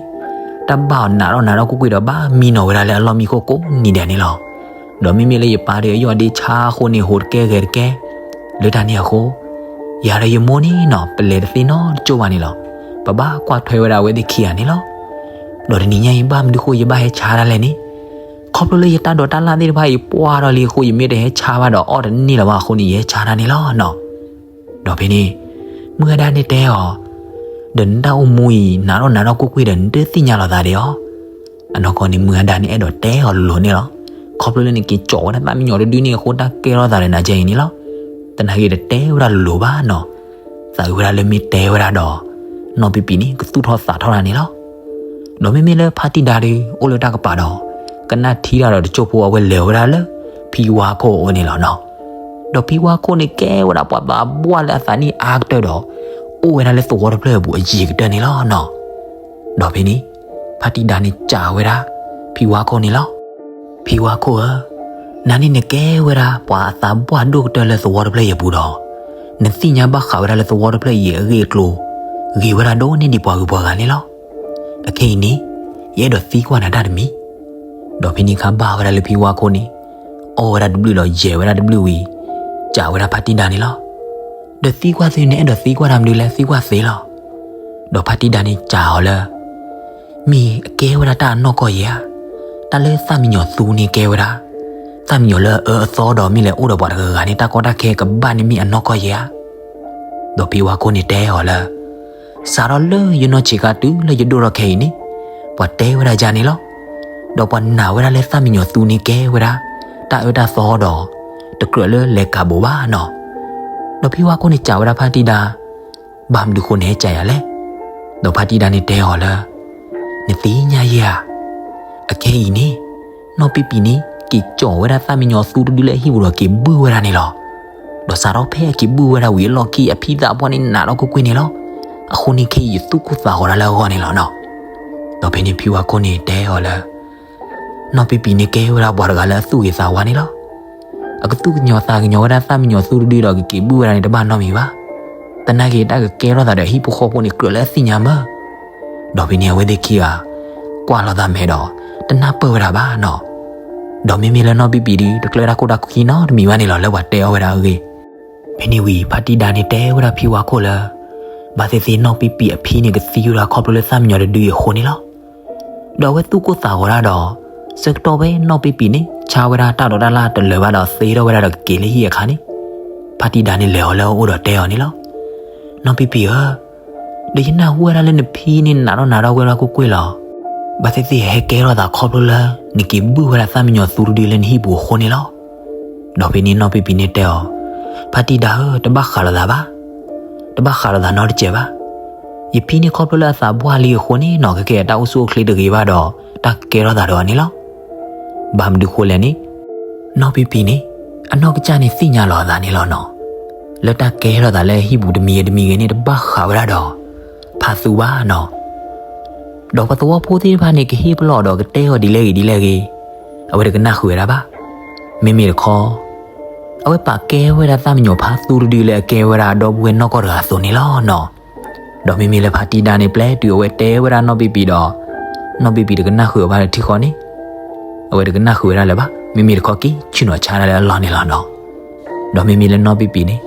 တၢ်ဘၣ်အီၤနးထီၣ်နးထီၣ်ကွ့ၢ်ကွ့ၢ်ဒီး ဘၣ်မံနီၤဝဲဒၣ်လၢအလီၢ်မံခိၣ်ကိးနံၤဒဲးန့ၣ်လီၤ. ဒီးမ့မ့ၢ်လၢယပၢ်ဒီးအယီၢ်ဒ့ဆါအဃိန့ၣ် ဟိးတကဲဂဲၤတကဲ, လၢတၢ်န့ၣ်အဃိ, ယၤဒီးယမိၢ်န့ၣ်နီၤ ပလဲၤတသ့နီတကၠိၢ်ဘၣ်န့ၣ်လီၤ. ပဘၣ်ကွၢ်ထွဲဝဲဒၣ်အဝဲသ့ၣ်ခံဂၤန့ၣ်လီၤ. ဒီးတနံၤညါအံၤ ဘၣ်မနုၤဃိယဘၣ်ဟဲဆါတၢ်လဲၣ်န့ၣ်, ခီဖျိလၢယတၢ်ဒိးတၢ်လၣ်သ့ၣ်တဖၣ်အံၤပှၢ်ထီၣ်လံအဃိ ယမ့ၢ်တဟဲဆါဘၣ်ဒီး အီၣ်တန့ၢ်လၢၤဘၣ်အဃိန့ၣ် ယဟဲဆါတၢ်န့ၣ်လီၤနီၤ. ဒီးဖဲန့ၣ်, မုၢ်ဂၤဒါန့ၣ်တဲအီၤ, ဒီးနတၢ်အိၣ်မူအံၤ နးထီၣ်နးထီၣ်ကွ့ၢ်ကွ့ၢ်ဒီး နတသ့ၣ်ညါလီၤသးဒံးအီၤ. အနီၢ်ကီၢ်န့ၣ် မုၢ်ဂၤဒါန့ၣ် အဲၣ်ဒိးတဲအီၤလိၤလိၤန့ၣ်လီၤ. ခီဖျိလၢနက့ၤကၠီၤဝဲဒၣ်သၣ်မံညီၤတဒုန့ၣ်အဃိ တၢ်ကဲထီၣ်သးဒီးနၤကဲအံၤန့ၣ်လီၤ. သနာ်က့တတဲဝဲဒၣ်လိၤလိၤဘၣ်နီၤ. သးဝဲဒၣ်လၢမ့ၢ်တဲဝဲဒၣ်ဒီး နီၢ်ပံပံၤန့ၣ် ကသူၣ်ထီၣ်သးထီၣ်တၢ်န့ၣ်လီၤ. ဒီးမ့မ့ၢ်လၢဖါတံၢ်ဒါဒီး အိၣ်လၢတၢ်ကပၤဒီး ကနၣ်ထံတၢ်ဒီးတစိၢ်ဖိ အဝဲလဲၤဝဲဒၣ်လၢ ဖံဝါခိၣ်အအိၣ်န့ၣ်လီၤနီၤ. ဒီးဖံဝါခိၣ်န့ၣ်ကဲဝဲဒၣ်ပှၤသးပှၢ်လၢအသးနံၣ်အါကတၢၢ်ဒီး အိၣ်ဝဲဒၣ်လၢသဝီတဖျၢၣ်အပူၤအယံၤကတၢၢ်န့ၣ်လီၤနီၤ. ဒီးဖဲန့ၣ် ဖါတံၢ်ဒါန့ၣ်စံးဝဲဒၣ် ဖံဝါခိၣ်န့ၣ်လီၤ. ဖံဝါခိၣ်ဧၢ, နၤန့ၣ်နကဲဝဲဒၣ်ပှၤအသးပှၢ်ဒိၣ်ကတၢၢ်လၢသဝီတဖျၢၣ်အံၤအပူၤဒီး နသ့ၣ်ညါဘၣ်ဃးဝဲဒၣ်လၢသဝီတဖျၢၣ်အံၤအဂ့ၢ်အကျိၤ ဂ့ၤဝဲဒၣ်ဒိၣ်န့ၢ်ဒံးပှၤဂုၤပှၤဂၤန့ၣ်လီၤ. အခဲအံၤန့ၣ် ယအဲၣ်ဒိးသံကွၢ်နၤတၢ်တမံၤ. ဒီးဖဲန့ၣ်အခါဘၣ်ဝဲဒၣ်လၢဖံဝါခိၣ်န့ၣ် အီၣ်ဝဲဒၣ်တဘျုးဒီးယဲၤဝဲဒၣ်တဘျုးဝံၤ စံးဝဲဒၣ်ဖါတံၢ်ဒါန့ၣ်လီၤ. ဒီးသံကွၢ်သုန့ၣ် အဲၣ်ဒိးသံကွၢ်တၢ်မနုၤလဲၣ် သံကွၢ်သ့လီၤ. ဒီးဖါတံၢ်ဒါန့ၣ်စံးအီၤလၢ မ့ၢ်အကဲဝဲဒၣ်တၢ်အနီၢ်ကီၢ်ယဲဧါ, တၢ်လၢသၣ်မံညီၤသူန့ၣ်ကဲဝဲဒၣ် သၣ်မံညီၤလၢအအၢအသီဒီးမ့ၢ်လဲၤအိၣ်ဒီးပှၤတဂၤဂၤန့ၣ် တၢ်ကီတၢ်ခဲကဘၣ်န့ၣ်မ့ၢ်အနီၢ်ကီၢ်ယဲဧါ. ဒီးဖံဝါခိၣ်န့ၣ်တဲအီၤလၢ စးထီၣ်လၢယနီၢ်ဆံးခါတုၤလၢယဒိၣ်ထီၣ်ခဲအံၤန့ၣ် ပှၤတဲဝဲဒၣ်ယၤန့ၣ်လီၤ. ဒီးပှၤနာ်ဝဲဒၣ်လၢသၣ်မံညီၤသူန့ၣ်ကဲဝဲဒၣ် တၢ်အၢတၢ်သီဒီး တကြၢးလၢလဲၤကးဘိးဘၣ်နီၤ. ဒီးဖံဝါခိၣ်န့ၣ်စံးဝဲဒၣ်ဖါတံၢ်ဒါ ဘၣ်မနုၤဃိနဟဲစံးယၤလဲၣ်. ဒီးဖါတံၢ်ဒါန့ၣ်တဲအီၤလၢ နသ့ၣ်ညါယဲဧါ, အခဲအံၤန့ၣ် နီၢ်ပံပံၤန့ၣ် က့ၤကၠီၤဝဲဒၣ်သၣ်မံညီၤသူတဒုလၢအဟံၣ်ပူၤဒီးက့ၤဘုၣ်ဝဲဒၣ်န့ၣ်လီၤ. ဒီးစးထီၣ်ဖဲအက့ၤဘုၣ်ဝဲဒၣ်ဝံၤအလီၢ်ခံ အဖံသးပှၢ်န့ၣ်နးထီၣ်ကွ့ၢ်ကွ့ၢ်န့ၣ်လီၤ. အဃိန့ၣ်ခဲအံၤယသူၣ်ကိၢ်သးဂီၤဒၣ်လၢအဂီၢ်န့ၣ်လီၤနီၤ. ဒီးဖဲန့ၣ်ဖံဝါခိၣ်န့ၣ်တဲအီၤလၢ နီၢ်ပံပံၤန့ၣ်ကဲဝဲဒၣ်ပှၤတဂၤလၢအသူၣ်ဂ့ၤသးဝါန့ၣ်လီၤ. အကသူၣ်ကညီၤသးကညီၤဝဲဒၣ်သၣ်မံညီၤသူတဒုဒီးကက့ၤဘုၣ်ဝဲဒၣ်န့ၣ် တဘၣ်နီတမံၤဘၣ်. သနာ်က့တၢ်ကကဲထီၣ်သးဒီးဟံၣ်ဖိဃီဖိန့ၣ် ကြၢးလၢအသ့ၣ်ညါမး. ဒီးဖဲန့ၣ်အဝဲသ့ၣ်ခံဂၤ ကွၢ်လိာ်သးမဲာ်ဒီး တနၢ်ပၢၢ်ဝဲဒၣ်ဘၣ်နီၤ. ဒီးမ့မ့ၢ်လၢနီၢ်ပံပံၤဒီး တကြၢးတၢ်ခိၣ်တၢ်ခံနီတမံၤဘၣ်န့ၣ်လီၤ လၢပှၤတဲအီၤဝဲဒၣ်အဂ့ၢ်. ဖဲန့ၣ်ဝံၤ ဖါတံၢ်ဒါန့ၣ်တဲဝဲဒၣ်ဖံဝါခိၣ်လၢ ဘၣ်သ့ၣ်သ့ၣ်နီၢ်ပံပံၤအဖံန့ၣ်ကသံဝဲဒၣ်ခီဖျိလၢသၣ်မံညီၤတဒုအံၤအဃိန့ၣ်လီၤ. ဒီးအဝဲသူၣ်ကိၢ်သးဂီၤဒၣ်ဒီး ဆၢကတီၢ်ဖဲနီၢ်ပံပံၤန့ၣ် ဆါဝဲဒၣ်တၢ်ဒိးတၢ်လၣ်တလၢၤဘၣ်ဒီး သ့ထီၣ်ဝဲဒၣ်ဒီးကက့ၤလၢဟံၣ်အခါန့ၣ်, ဖါတံၢ်ဒါန့ၣ်လဲၤအီၤလၢအအိၣ်ဒီးတဲအီၤန့ၣ်လီၤ. နီၢ်ပံပံၤဧၢ, ဒီးယနၢ်ဟူဝဲဒၣ်လၢနဖံန့ၣ်နးထီၣ်နးထီၣ်ဝဲဒၣ်ကွ့ၢ်ကွ့ၢ်လီၤ. ဘၣ်သ့ၣ်သ့ၣ်ဟဲကဲထီၣ်သးခီဖျိလၢ နက့ၤဘုၣ်ဝဲဒၣ်သၣ်မံညီၤသူတဒုလၢနဟံၣ်ပူၤအဃိန့ၣ်လီၤ. ဒီးဖဲန့ၣ်နီၢ်ပံပံၤန့ၣ်တဲအီၤ, ဖါတံၢ်ဒါဧၢ, တဘၣ်ဃးလိာ်သးဘၣ်. တဘၣ်ဃးလိာ်သးနီတစဲးဘၣ်. ယဖံန့ၣ်ခီဖျိလၢအသးပှၢ်လံအဃိန့ၣ်နီၤ ခဲကဲအတၢ်အိၣ်ဆူၣ်အိၣ်ချ့တဂ့ၤဘၣ်ဒီး တၢ်ကကဲထီၣ်သးဒီးအီၤန့ၣ်လီၤ. ဘၣ်မနုၤဃိလဲၣ်န့ၣ်, နီၢ်ပံပံၤန့ၣ် အနီၢ်ကစၢ်န့ၣ်သ့ၣ်ညါလီၤအသးန့ၣ်လီၤနီၤ, လၢတၢ်ကဲထီၣ်သးလၢဟံၣ်ပူၤတမံၤဂ့ၤတမံၤဂ့ၤန့ၣ် တဘၣ်ဃးဝဲဒၣ်ဒီး ဖါသူဘၣ်နီၤ. ဒီးပှၤသဝီဖိသ့ၣ်တဖၣ်န့ၣ် ကဟ့ၣ်ပလီၢ်ဒီးကတဲအီၤဒ်လဲၣ်ဂ့ၤဒ်လဲၣ်ဂ့ၤ, အဝဲတကနၣ်ဃုာ်ဝဲဒၣ်ဘၣ်. မ့မ့ၢ်တခီ အဝဲပာ်ကဲဝဲဒၣ်သၣ်မံယီၤဖါသူတဒုလၢအကဲဝဲဒၣ်အဒီပုၢ်ဝဲၢ်နီၢ်ကီၢ်တဂၤအသိးန့ၣ်လီၤနီၤ. ဒီးမ့မ့ၢ်လၢဖါတံၢ်ဒါန့ၣ် ပျဲတုၤအဝဲတဲဝဲဒၣ်နီၢ်ပံပံၤဒီး နီၢ်ပံပံၤတကနၣ်ဃုာ်အီၤဘၣ်လၢထံဃီန့ၣ်, အဝဲတကနၣ်ဃုာ်ဝဲဒၣ်လၢၤဘၣ်. မ့မ့ၢ်တခီက့ၤ ဆ့ၣ်နီၤဆါဒၣ်လၢအလီၢ်န့ၣ်လီၤနီၤ. ဒီးမ့မ့ၢ်လၢနီၢ်ပံပံၤန့ၣ်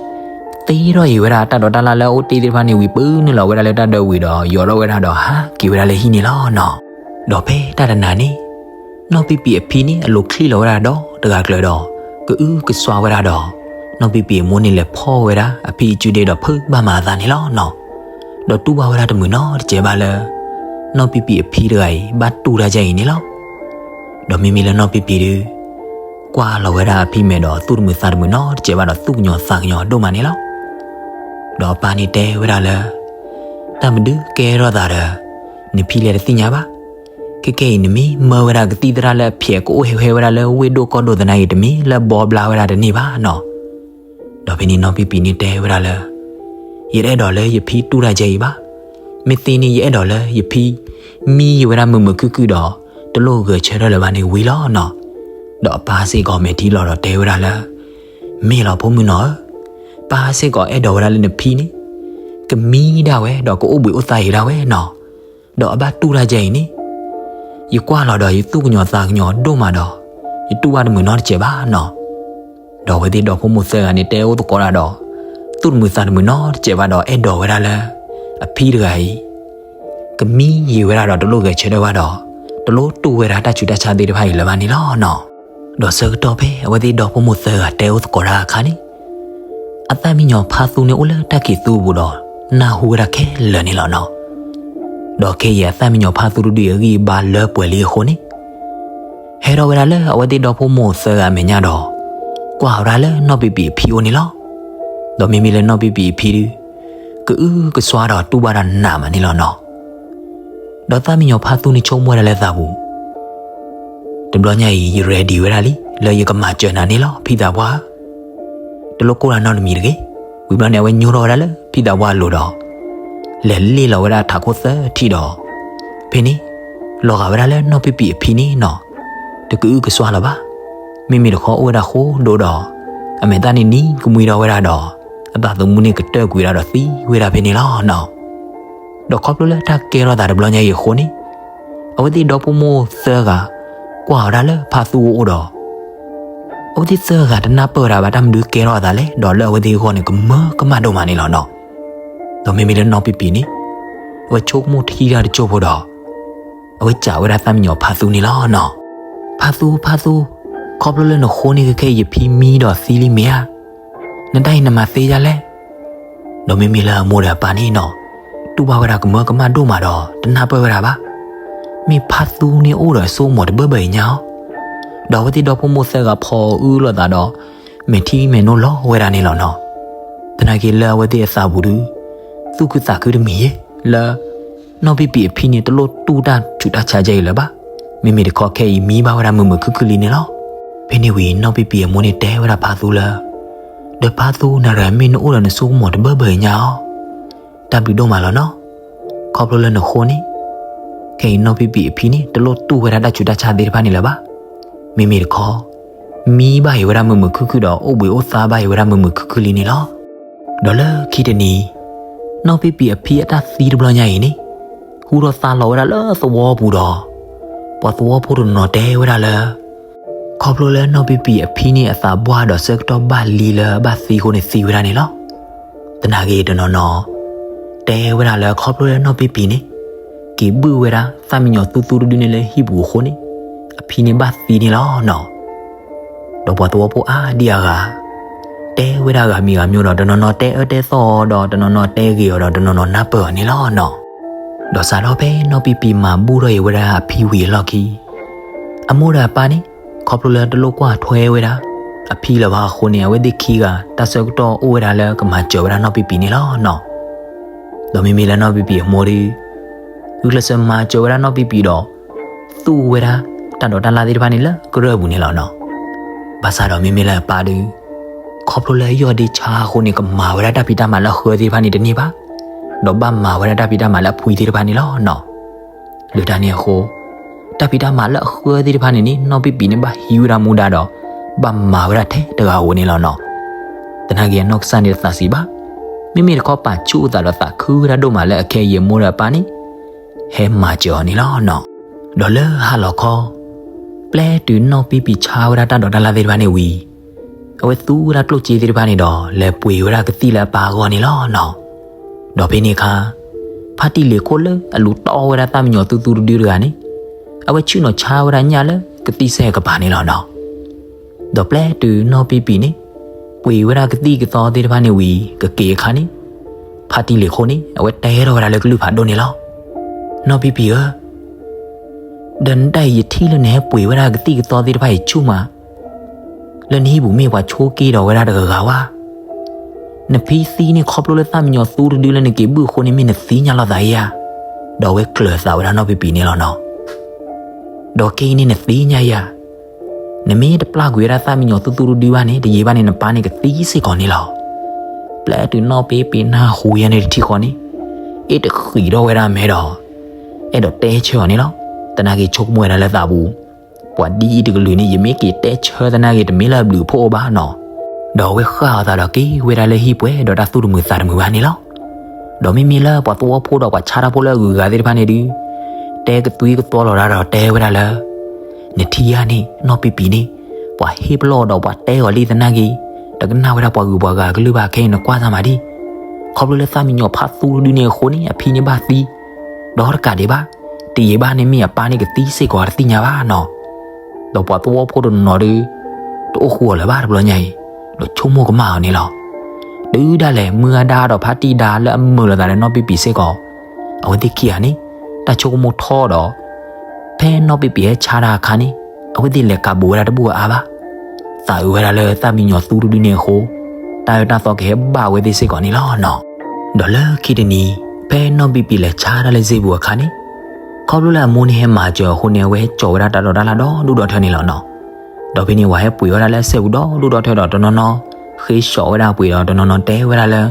သ့ထီၣ်အံၤဝဲဒၣ်တၢ်ဒိးတၢ်လၣ်လၢအအိၣ်တ့ၢ်သ့ၣ်တဖၣ်န့ၣ်ဝံၤ ပၢနုာ်လီၤဝဲဒၣ်လၢတၢ်ဒၢဝံၤဒီး ယီၤထီၣ်ဝဲဒၣ်ဒီးဟးက့ၤဝဲဒၣ်လၢဟံၣ်န့ၣ်လီၤနီၤ. ဒီးဖဲတၢ်တနၤန့ၣ် နီၢ်ပံပံၤအဖံန့ၣ် အလိၤချံၣ်လီၤဝဲဒၣ်ဒီတဂၤကျၢၤဒီး ကအုကစွါဝဲဒၣ်ဒီး နီၢ်ပံပံၤအမိၢ်န့ၣ် လဲၤဖီၣ်ဝဲဒၣ်အဖံအစုဒ့ဒီးဖုးဘၣ်မၤအသးန့ၣ်လီၤနီၤ. ဒီးတူၢ်ဘၣ်ဝဲဒၣ်တမုာ်နီတစဲးဘၣ်လၢ နီၢ်ပံပံၤအဖံတဂၤအံၤ ဘၣ်တူၢ်တၢ်ယဲအံၤန့ၣ်လီၤ. ဒီးမ့မ့ၢ်လၢနီၢ်ပံပံၤဒုး ကွၢ်လီၤဝဲဒၣ်အဖံမဲာ်ဒီး သူၣ်တမုာ်သးတမုာ်နီတစဲးဘၣ်ဒီး သူၣ်ကညီၤသးကညီၤဒိၣ်မးန့ၣ်လီၤ. ဒီးအပၢ်န့ၣ်တဲဝဲဒၣ်လၢ တၢ်မနုၤကဲထီၣ်သးဒီး နဖံလဲၣ်တသ့ၣ်ညါဘၣ်. ခဲကဲအံၤ နမ့ၢ်မၢဝဲဒၣ်ကသံၣ်သရၣ်လၢအဖျဲးကအိၣ်ဟဲဟဲဝဲဒၣ်လၢဝ့ၢ်ဒိၣ်ကီၢ်ဒိၣ်သနာ်က့ တမ့ၢ်လၢဘီဘျါဝဲဒၣ်တန့ၢ်ဘၣ်နီၤ. ဒီးဖဲန့ၣ်နီၢ်ပံပံၤန့ၣ်တဲဝဲဒၣ်လၢ ယတအဲၣ်ဒိးလၢယဖံတူၢ်တၢ်ယဲအံၤဘၣ်. မ့ၢ်သ့န့ၣ် ယအဲၣ်ဒိးလၢယဖံ မံယံၤဝဲဒၣ်မုာ်မုာ်ခုၣ်ခုၣ်ဒီး တလိၣ်ဂဲၤဆၢထၢၣ်လၢၤဘၣ်န့ၣ်ဝံၤလီၤနီၤ. ဒီးအပၢ်စ့ၢ်ကီးမဲာ်ထံလီၤဒီးတဲဝဲဒၣ်လၢ မ့ၢ်လီၤဖိမုၣ်နီၤဧၢ, ပၢ်စ့ၢ်ကီးအဲၣ်ဒိးဝဲဒၣ်လၢနဖံန့ၣ် ကမံဒၣ်ဝဲဒီးကအိၣ်ဘှံးအိၣ်သါယံၤဒၣ်ဝဲနီၤ. ဒီးအဘၣ်တူၢ်တၢ်ယဲအံၤန့ၣ် ယကွၢ်လီၤဒီးယသူၣ်ကညီၤသးကညီၤဒိၣ်မးဒီး ယတူၢ်ဘၣ်တမုာ်နီတစဲးဘၣ်နီၤ. ဒီးအဝဲသ့ၣ်ဒီဖိမိၢ်သၢဂၤန့ၣ်တဲအိၣ်သကိးတၢ်ဒီး သူၣ်တမုာ်သးတမုာ်နီတစဲးဘၣ်ဒီး အဲၣ်ဒိးဝဲဒၣ်လၢ အဖံတဂၤအံၤ ကမံယံၤဝဲဒၣ်ဒီးတလိၣ်ဂဲၤဆၢထၢၣ်ဘၣ်ဒီး တလိၣ်တူၢ်ဝဲဒၣ်တၢ်ဆူးတၢ်ဆါသ့ၣ်တဖၣ်အံၤလၢၤဘၣ်န့ၣ်လီၤနီၤ. ဒီးဆၢကတီၢ်ဖဲအဝဲသ့ၣ်ဒီဖိမိၢ်သၢဂၤတဲအိၣ်သကိးတၢ်အခါန့ၣ် အသၣ်မံယီၤဖါသူန့ၣ်အိၣ်လၢတၢ်ခံးသူအပူၤဒီး နၢ်ဟူဝဲဒၣ်ခဲလၢာ်န့ၣ်လီၤနီၤ. ဒီးခဲအံၤအသၣ်မံယီၤဖါသူတဒုအဂံၢ်အဘါလၢပှဲၤလံအဃိန့ၣ် ဟဲထီၣ်ဝဲဒၣ်လၢအဝဲသ့ၣ်ဒီဖိမိၢ်သၢဂၤအမဲာ်ညါဒီး ကွၢ်ဝဲဒၣ်လၢနီၢ်ပံပံၤအဖံအိၣ်န့ၣ်လီၤ. ဒီးမ့မ့ၢ်လၢနီၢ်ပံပံၤအဖံဒုး ကအုကစွါဒီးတူၢ်ဘၣ်တၢ်နးမးန့ၣ်လီၤနီၤ. ဒီးသၣ်မံယီၤဖါသူန့ၣ်ဆိကမိၣ်ဝဲဒၣ်လၢသးပူၤ တဘျီညါအံၤ ယ ready ဝဲဒၣ်လံ လၢယကမၤစၢၤနၤန့ၣ်လီၤ ဖံသးပှၢ်ဧၢ, တလိၣ်ကိၢ်တၢ်နီတမံၤတဂ့ၤ. ဝံၤဘျီန့ၣ် အဝဲညိထီၣ်ဝဲဒၣ်လၢဖံသးပှၢ်အလိၤဒီး လဲၤလ့ၣ်လီၤဝဲဒၣ်ထးခိၣ်သၢထံၣ်ဒီး ဖဲန့ၣ် လီၤဂာ်ဝဲဒၣ်လၢနီၢ်ပံပံၤအဖံန့ၣ်နီၤ တကအုကစွါလၢၤဘၣ်. မ့မ့ၢ်တခီအိၣ်ဝဲဒၣ်ဃိဒိဒီး အမဲာ်သၣ်န့ၣ်နံၤကမှံထီၣ်ဝဲဒၣ်ဒီး အသးသမူန့ၣ်ကတၢၢ်ကွံာ်ဝဲဒၣ်ဒီးသံဝဲဒၣ်ဖဲန့ၣ်လီၤနီၤ. ဒီးခီဖျိလၢတၢ်ကဲထီၣ်သးတဘျီညါအံၤအဃိန့ၣ် အဝဲသ့ၣ်ဒီဖိမိၢ်သၢဂၤ ကွၢ်ဝဲဒၣ်လၢဖါသူအအိၣ်ဒီး အဝဲသ့ၣ်သၢဂၤတနၢ်ပၢၢ်ဝဲဒၣ်ဘၣ်တၢ်မနုၤကဲထီၣ်အသးလဲၣ် ဒီးလၢအဝဲသ့ၣ်အဂီၢ်န့ၣ် ကမၢကမၣ်ဒိၣ်မးန့ၣ်လီၤနီၤ. ဒီးမ့မ့ၢ်လၢနီၢ်ပံပံၤန့ၣ် အဝဲဆိကမိၣ်ထံတၢ်တစိၢ်ဖိဒီး အဝဲစံးဝဲဒၣ်သၣ်မံယီၤဖါသူန့ၣ်လီၤနီၤ. ဖါသူ ဖါသူ, ခီဖျိလၢနဃိန့ၣ်ခဲခဲအံၤ ယဖံမံဒီးသံလံမ့ၢ်ဧါ. နတၢ်အံၤနမၤသ့ဒ်လဲၣ်. ဒီးမ့မ့ၢ်လၢအမိၢ်ဒီးအပၢ်န့ၣ်နီၤ တူၢ်ဘၣ်ဝဲဒၣ်ကမၢကမၣ်ဒိၣ်မးဒီး တနၢ်ပၢၢ်ဝဲဒၣ်ဘၣ်. မ့ၢ်ဖါသူန့ၣ်အိၣ်ဒီးအစိကမီၤတဘၢဘၢအံၤညါအီၤ. ဒီးအဝဲသ့ၣ်ဒီဖိမိၢ်သၢဂၤဖီအုလိာ်သးဒီး မဲာ်ထံမဲာ်နိလီၤဝဲဒၣ်န့ၣ်လီၤနီၤ. သနာ်က့လၢအဝဲသ့ၣ်အသးပူၤဒုး သူၣ်ခုသးခုတမံၤယဲ လၢ နီၢ်ပံပံၤအဖံန့ၣ် တလိၣ်တူၢ်တၢ်ဆူးတၢ်ဆါယဲအံၤလၢၤဘၣ်. မ့မ့ၢ်တခီခဲအံၤမံဘၣ်ဝဲဒၣ်မုာ်မုာ်ခုၣ်ခုၣ်လံန့ၣ်လီၤ. ဖဲန့ၣ်ဝံၤ နီၢ်ပံပံၤအမိၢ်န့ၣ်တဲဝဲဒၣ်ဖါသူလၢ ဒီးဖါသူ နၤရၤမ့ၢ်နအိၣ်ဒီးနစိကမီၤတဘၢဘၢအံၤညါအီၤ တၢ်ဘျုးဒိၣ်မးလီၤနီၤ. ခီဖျိလၢနဃိန့ၣ် ခဲအံၤနီၢ်ပံပံၤအဖံန့ၣ် တလိၣ်တူၢ်ဝဲဒၣ်တၢ်ဆူးတၢ်ဆါသ့ၣ်တဖၣ်န့ၣ်လၢၤဘၣ်. မ့မ့ၢ်တခီ မံဘၣ်အံၤဝဲဒၣ်မုာ်မုာ်ခုၣ်ခုၣ်ဒီး အိၣ်ဘှံးအိၣ်သါဘၣ်အံၤဝဲဒၣ်မုာ်မုာ်ခုၣ်ခုၣ်လံန့ၣ်လီၤ. ဒီးလၢခံတနံၤ နီၢ်ပံပံၤအဖံအတၢ်သံတဘျီညါအံၤန့ၣ် ဟူထီၣ်သါလီၤဝဲဒၣ်လၢသဝီပူၤဒီး ပှၤသဝီဖိတနီၤနီၤတဲဝဲဒၣ်လၢ ခီဖျိလၢနီၢ်ပံပံၤအဖံန့ၣ်အသးဘှါဒီးဆၢကတီၢ်ဘၣ်လံလၢအဘၣ်သံအဃိန့ၣ်သံဝဲဒၣ်န့ၣ်လီၤ. သနာ်က့တနီၤနီၤ တဲဝဲဒၣ်လၢခီဖျိလၢနီၢ်ပံပံၤန့ၣ် က့ၤဘုၣ်ဝဲဒၣ်သၣ်မံယီၤသူသူတဒုန့ၣ်လၢဟံၣ်ပူၤအဃိန့ၣ် အဖံန့ၣ်ဘၣ်သံန့ၣ်လီၤနီၤ. ဒီးပှၤသဝီဖိအါဒံအါဂၤ တဲဝဲဒၣ်ဂၤမံၤဂၤမံၤဒီး တနီၤနီၤတဲအၢတဲသီအီၤဒီး တနီၤနီၤတဲဂ့ၤအီၤဒီး တနီၤနီၤနၢ်ပၢၢ်အီၤန့ၣ်လီၤနီၤ. ဒီးစးထီၣ်ဖဲနီၢ်ပံပံၤမၤဘူၣ်ထီၣ်အံၤဝဲဒၣ်အဖံဝံၤအလီၢ်ခံ အမိၢ်ဒီးအပၢ်န့ၣ် ခီဖျိလၢတလိၣ်ကွၢ်ထွဲဝဲဒၣ် အဖံလၢၤဘၣ်အဃိန့ၣ် အဝဲသ့ၣ်ခံဂၤ တၢ်ဆၢကတီၢ်အိၣ်ဝဲဒၣ်လၢကမၤစၢၤဝဲဒၣ်နီၢ်ပံပံၤန့ၣ်လီၤနီၤ. ဒီးမ့မ့ၢ်လၢနီၢ်ပံပံၤအမိၢ်ဒီး ဂုာ်ကျဲးစၢးမၤစၢၤဝဲဒၣ်နီၢ်ပံပံၤဒီး သူၣ်ဝဲဒၣ်တၢ်ဒိးတၢ်လၣ်သ့ၣ်တဖၣ်န့ၣ်လၢကရၢၢ်ပူၤန့ၣ်လီၤနီၤ. ဘၣ်ဆၣ်ဒီးမ့မ့ၢ်လၢအပၢ်ဒီး ခီဖျိလၢအယီၢ်ဒ့ဆါအဃိန့ၣ် ကမၤဝဲဒၣ်တၢ်ဖံးတၢ်မၤလၢအဃၢသ့ၣ်တဖၣ်န့ၣ်တန့ၢ်ဘၣ်, ဒီးဘၣ်မၤဝဲဒၣ်တၢ်ဖံးတၢ်မၤလၢအဖှံသ့ၣ်တဖၣ်န့ၣ်လီၤနီၤ. လၢတၢ်န့ၣ်အဃိ တၢ်ဖံးတၢ်မၤလၢအဃၢသ့ၣ်တဖၣ်န့ၣ်န့ၣ် နီၢ်ပံပံၤန့ၣ်ဘၣ်ဟံးဝဲဒၣ်မူဒါဒီး ဘၣ်မၤဝဲဒၣ်ထဲတဂၤဧိၤန့ၣ်လီၤနီၤ. သနာ်က့အနီၢ်ကစၢ်န့ၣ်တသးဆံးဘၣ်, မ့မ့ၢ်တခီပာ်ဆူၣ်အသးဒီးသးခုဝဲဒၣ်ဒိၣ်မးလၢအခဲအံၤအမိၢ်ဒီးအပၢ်န့ၣ် ဟဲမၤစၢၤအီၤန့ၣ်လီၤနီၤ. ဒီးလၢဟါလီၤခီ ပျဲတုၤနီၢ်ပံပံၤဆါဝဲဒၣ်တၢ်ဒိးတၢ်လၣ်သ့ၣ်တဖၣ်န့ၣ်ဝံၤ အဝဲသူဝဲဒၣ်ကျိၣ်စ့သ့ၣ်တဖၣ်န့ၣ်ဒီး လဲၤပှ့ၤဝဲဒၣ်ကသံၣ်လၢအပၢ်အဂီၢ်န့ၣ်လီၤနီၤ. ဒီးဖဲန့ၣ်အခါ ဖါတံၢ်လ့ၤခိၣ်လၢအလူၤတီဝဲဒၣ်သၣ်မံညီၤသူသူတဒုတဂၤန့ၣ် အဝဲဆ့ၣ်နီၤဆါဝဲဒၣ်ညၣ်လၢကသံၣ်စဲကပၤန့ၣ်လီၤနီၤ. ဒီးပျဲတုၤနီၢ်ပံပံၤန့ၣ် ပှ့ၤဝဲဒၣ်ကသံၣ်ကသီသ့ၣ်တဖၣ်န့ၣ်ဝံၤ ကက့ၤအခါန့ၣ် ဖါတံၢ်လ့ၤခိၣ်န့ၣ် အဝဲတဲထီၣ်ဝဲဒၣ်လၢကလုၢ်ဖးဒိၣ်န့ၣ်လီၤ. နီၢ်ပံပံၤဧၢ, ဒီးနတၢ်အံၤယထံၣ်လၢနဟဲပှ့ၤဝဲဒၣ်ကသံၣ်ကသီသ့ၣ်တဖၣ်အံၤဆူၣ်မး လၢနဟံၣ်ပူၤမ့ၢ်ပှၤဆိးက့ဒီးဝဲဒၣ်တဂၤဂၤဝဲ. နဖံသံန့ၣ်ခီဖျိလၢသၣ်မံညီၤသူတဒုလၢနက့ၤဘုၣ်အဃိန့ၣ်မ့ၢ်နသ့ၣ်ညါလိာ်သးဧါ. ဒီးအဝဲကျၢၤသးဝဲဒၣ်နီၢ်ပံပံၤန့ၣ်လီၤနီၤ. ဒီးခဲအံၤန့ၣ်နသ့ၣ်ညါဧါ. နမ့ၢ်တပျၢ်ကွံာ်ဝဲဒၣ်သၣ်မံညီၤသူသူတဒုဘၣ်န့ၣ် တယံာ်ဘၣ်န့ၣ် နပၢ်န့ၣ်ကသံစ့ၢ်ကီးန့ၣ်လီၤ. ပျဲတုၤနီၢ်ပံပံၤနၢ်ဟူယၤန့ၣ်တထံၣ်ဃီန့ၣ် အ့ၣ်တဃံးထီၣ်ဝဲဒၣ်မဲဒီး အဲၣ်ဒိးတဲဆၢအီၤန့ၣ်လီၤ. သနာ်က့ဆိကမိၣ်ဝဲဒၣ်လၢသးပူၤ ပှၤဒ်အံၤတကလုာ်န့ၣ် ယမ့ၢ်က့ၤတဲဆၢသနာ်က့ တမ့ၢ်လၢအဘျုးအဖှိၣ်အိၣ်ဘၣ်နီၤ. ဒီးအဝဲဃၣ်အသးဒီးက့ၤဝဲဒၣ်လၢဟံၣ်ပှဲၤဒီးတၢ်သူၣ်တမုာ်သးတမုာ်ဘၣ်န့ၣ်လီၤ. ဒီးမ့မ့ၢ်လၢပှၤသဝီဖိဒီးပှၤဆါတၢ်ဖိလၢအဂုၤအဂၤသ့ၣ်တဖၣ်န့ၣ်ဒုး တဲကသွံကသွလီၤဒၣ်ဒီးတဲဝဲဒၣ်လၢ နထံၣ်ဧါန့ၣ် နီၢ်ပံပံၤန့ၣ် ပှၤဟ့ၣ်ပလီၢ်ဒီးပှၤတဲအီၤလံသနာ်က့ တကနၣ်ဝဲဒၣ်ပှၤဂုၤပှၤဂၤအကလုၢ်ဘၣ် ခဲအံၤနကွၢ်စၢ်မးဒံး. ခီဖျိလၢသၣ်မံညီၤဖါသူတဒုန့ၣ်အဃိန့ၣ် အဖံန့ၣ်ဘၣ်သံ ဒီးတကးဒံးဘၣ် တယံာ်ဘၣ်န့ၣ်မ့ၢ်အပၢ်န့ၣ်ကသံစ့ၢ်ကီးတသ့ၣ်ညါဘၣ်နီၤ. ဒီးပှၤသဝီဖိတနီၤနီၤဒုး တအိၣ်ဃူအီၤလၢၤဘၣ်တဘျီညါအံၤ ဒီးဆိကမိၣ်ကမၣ်အီၤန့ၣ်လီၤ. တုၤဒၣ်လဲာ် မုၢ်အါဒါဒီးဖါတံၢ်ဒါလၢအမုာ်လိာ်သးဒီးနီၢ်ပံပံၤစ့ၢ်ကီး အဝဲသ့ၣ်ခံဂၤန့ၣ် တၢ်ဆိကမိၣ်ထီၣ်ဒီး ဖဲနီၢ်ပံပံၤဟဲဆါတၢ်အခါန့ၣ် အဝဲသ့ၣ်လဲၤကးဘူးဝဲဒၣ်တဘူၣ်အါဘၣ်. သးအုးဝဲဒၣ်လၢသၣ်မံညီၤသူတဒုန့ၣ်အဃိ တၢ်အၢတၢ်သီကဟဲဘၣ်ဝဲသ့ၣ်စ့ၢ်ကီးန့ၣ်လီၤနီၤ. ဒီးလၢခံတနံၤ ဖဲနီၢ်ပံပံၤလဲၤဆါတၢ်လၢစ့ပူၤအခါန့ၣ် ခီဖျိလၢအမိၢ်န့ၣ်ဟဲမၤစၢၤအဃိန့ၣ် အဝဲဟဲကၠီၤဝဲဒၣ်တၢ်ဒိးတၢ်လၣ်ဒီဒူၣ်ဒီထၢန့ၣ်လီၤနီၤ. ဒီးဖဲန့ၣ် ပှၤဟဲပှ့ၤဝဲဒၣ်လၢအစဲပူၤဒီဒူၣ်ဒီထၢဒီးတနီၤနီၤ ဃ့ၢ်ဆှီးဝဲဒၣ်ပှ့ၤဒီးတနီၤနီၤတဲဝဲဒၣ်လၢ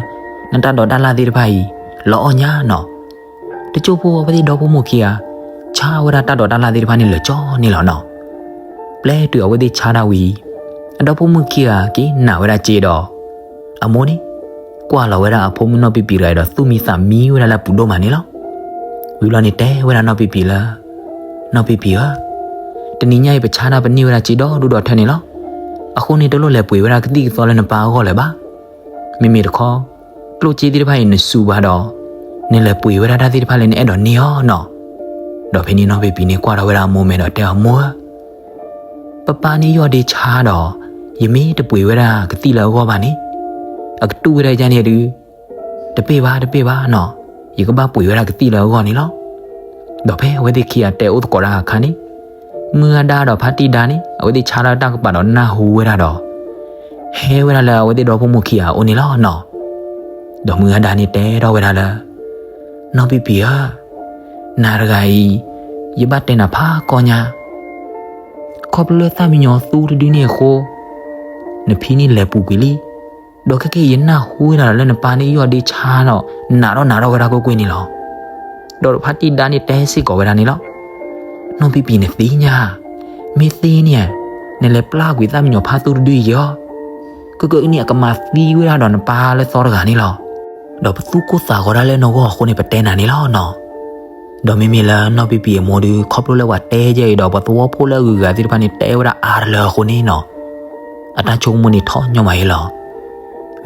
နတၢ်ဒိးတၢ်လၣ်သ့ၣ်တဖၣ်အံၤ လီၤအီၣ်ညါနီၤ. တစိၢ်ဖိအဝဲသ့ၣ်ဒီဖိမိၢ်ခံဂၤ ဆါဝဲဒၣ်တၢ်ဒိးတၢ်လၣ်သ့ၣ်တဖၣ်န့ၣ်လၢာ်ကၠီန့ၣ်လီၤနီၤ. ပျဲတုၤအဝဲသ့ၣ်ဆါတၢ်ဝံၤ အဒီဖိမုၣ်ခံဂၤက့ၤနာ်ဝဲဒၣ်စ့ဒီး အမိၢ်န့ၣ် ကွၢ်လီၤဝဲဒၣ်အဖိမုၣ်နီၢ်ပံပံၤတဂၤအံၤဒီး သူၣ်မံသးမံဝဲဒၣ်လၢအပူၤဒိၣ်မးန့ၣ်လီၤ. ဝံၤဘျီန့ၣ်တဲဝဲဒၣ်နီၢ်ပံပံၤလၢ နီၢ်ပံပံၤဧၢ, တနံၤညါအံၤပဆါတၢ်ပန့ၢ်ဝဲဒၣ်စ့ဒီဒူၣ်ဒီထၢန့ၣ်လီၤ. အဃိန့ၣ်တလိၣ်လဲၤပှ့ၤဝဲဒၣ်ကသံၣ်ကသီလၢနပၢ်အဂီၢ်လၢၤဘၣ်. မ့မ့ၢ်တခီ ကျိၣ်စ့သ့ၣ်တဖၣ်အံၤနစူးဘၣ်ဒီး နလဲၤပှ့ၤဝဲဒၣ်တၢ်သ့ၣ်တဖၣ်လၢနအဲၣ်ဒိးန့ၢ်အီၤနီၤ. ဒီးဖဲန့ၣ်နီၢ်ပံပံၤန့ၣ်ကွၢ်ထီၣ်ဝဲဒၣ်အမိၢ်မဲာ်ဒီးတဲအီၤ မိၢ်ဧၢ, ပပၢ်န့ၣ်ယီၢ်ဒ့ဆါဒီး ယမ့ၢ်တပှ့ၤဝဲဒၣ်ကသံၣ်လၢအဂီၢ်ဘၣ်န့ၣ် အကတူၢ်ဝဲဒၣ်ယၤန့ၣ်ဒုး တပ့ၢ်ဘၣ်တပ့ၢ်ဘၣ်နီၤ, ယကဘၣ်ပှ့ၤဝဲဒၣ်ကသံၣ်လၢအဂီၢ်န့ၣ်လီၤ. ဒီးဖဲအဝဲသ့ၣ်ခံဂၤတဲအိၣ်သကိးတၢ်အခါန့ၣ် မုၢ်ဂၤဒါဒီးဖါတံၢ်ဒါန့ၣ် အဝဲသ့ၣ်ဆါထီၣ်တၢ်ကပၤဒီးနၢ်ဟူဝဲဒၣ်ဒီး ဟဲဝဲဒၣ်လၢအဝဲသ့ၣ်ဒီဖိမိၢ်ခံဂၤအအိၣ်န့ၣ်လီၤနီၤ. ဒီးမုၢ်ဂၤဒါန့ၣ်တဲထီၣ်ဝဲဒၣ်လၢ နီၢ်ပံပံဧၢ, နၤတဂၤအံၤ ယဘၣ်တဲနၤဖးကီညါ, ခီဖျိလၢသၣ်မံညီၤသူတဒုန့ၣ်အဃိ နဖံန့ၣ်လဲၤပူၤကွံာ်လံ. ဒီးခဲကနံၣ်အံၤယနၢ်ဟူဝဲဒၣ်လၢနပၢ်န့ၣ်ယီၢ်ဒ့ဆါဒီး နးထီၣ်နးထီၣ်ဝဲဒၣ်ကွ့ၢ်ကွ့ၢ်န့ၣ်လီၤ. ဒီးဖါတံၢ်ဒါန့ၣ်တဲစ့ၢ်ကီးဝဲဒၣ်န့ၣ်လီၤ. နီၢ်ပံပံနသ့ၣ်ညါ, မ့ၢ်သ့န့ၣ် နလဲၤပျၢ်ကွံာ်သၣ်မံညီၤဖါသူတဒုယဲၢ်အီၤ, ကကန့ၣ်အကမၤသံဝဲဒၣ်ဒီးနပၢ်လၢသီတဂၤန့ၣ်လီၤ. ဒီးပသူၣ်ကိၢ်သးဂီၤဒၣ်လၢနဂီၢ်အဃိန့ၣ် ပတဲနၤန့ၣ်လီၤနီၤ. ဒီးမ့မ့ၢ်လၢနီၢ်ပံပံအမိၢ်ဒုး ခီဖျိလၢပှၤတဲယဲၢ်အံၤဒီး ပှၤသဝီဖိလၢအဂုၤအဂၤသ့ၣ်တဖၣ်န့ၣ် တဲဝဲဒၣ်အါတလၢအဃိန့ၣ်နီၤ, အတၢ်ဆိကမိၣ်န့ၣ်ထီၣ်ညီမးအံၤလီၤ.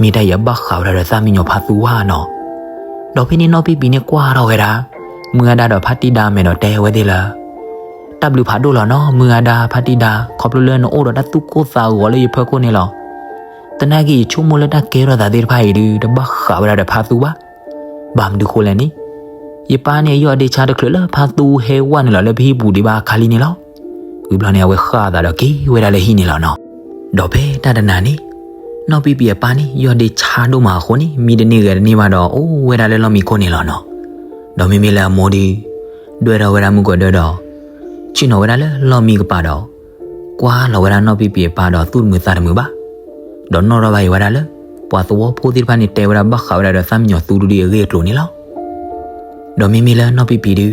မ့ၢ်တၢ်အံၤအဘၣ်ဃးဝဲဒၣ်ဒီးသၣ်မံညီၤဖါသူဝါနီၤ. ဒီးဖဲန့ၣ်နီၢ်ပံပံန့ၣ်ကွၢ်ထီၣ်ဝဲဒၣ် မုၢ်ဂၤဒါဒီးဖါတံၢ်ဒါမဲာ်ဒီးတဲဝဲသ့ၣ်လၢ တၢ်ဘျုးဖးဒိၣ်လီၤနီၤ မုၢ်ဂၤဒါဖါတံၢ်ဒါ ခီဖျိလၢနအိၣ်ဒီးတၢ်သူၣ်ကိၢ်သးဂီၤလၢယဖီခိၣ်န့ၣ်လီၤ. သနာ်က့ယဆိကမိၣ်လၢတၢ်ကဲထီၣ်သးသ့ၣ်တဖၣ်အံၤဒုး တဘၣ်ဃးဝဲဒၣ်ဒီးဖါသူဘၣ်. ဘၣ်မနုၤဃိလဲၣ်န့ၣ်, ယပၢ်န့ၣ်အယီၢ်ဒ့ဆါတချုးလၢဖါသူဟဲဝဲနုာ်လီၤလၢပဟံၣ်ပူၤဒံးဘၣ်အခါလံန့ၣ်လီၤ. ဝံၤဘျီန့ၣ် အဝဲဃၣ်အသးဒီးက့ၤဝဲဒၣ်လၢဟံၣ်န့ၣ်လီၤနီၤ. ဒီးဖဲတၢ်တနၤန့ၣ် နီၢ်ပံပံအပၢ်န့ၣ် ယီၢ်ဒ့ဆါဒိၣ်မးအဃိန့ၣ် မံတန့ၢ်ဂဲၤတန့ၢ်ဘၣ်ဒီး အိၣ်ဝဲဒၣ်လၢလီၢ်မံခိၣ်န့ၣ်လီၤနီၤ. ဒီးမ့မ့ၢ်လၢအမိၢ်ဒုး ဒွဲၣ်ထီၣ်ဝဲဒၣ်မုၢ်ကီၤဒၢဒီး ဆ့ၣ်နီၤဝဲဒၣ်လၢလီၢ်မံကပၤဒီး ကွၢ်လီၤဝဲဒၣ်နီၢ်ပံပံၤအပၢ်ဒီးသူၣ်တမုာ်သးတမုာ်ဘၣ်, ဒီးနီၣ်ထီၣ်ဘၣ်အံၤဝဲဒၣ်လၢ ပှၤသဝီဖိသ့ၣ်တဖၣ်န့ၣ်တဲဝဲဒၣ်ဘၣ်ဃးဝဲဒၣ်ဒီးသၣ်မံယီၤသူတဒုအဂ့ၢ်အကျိၤန့ၣ်လီၤ. ဒီးမ့မ့ၢ်လၢနီၢ်ပံပံၤဒု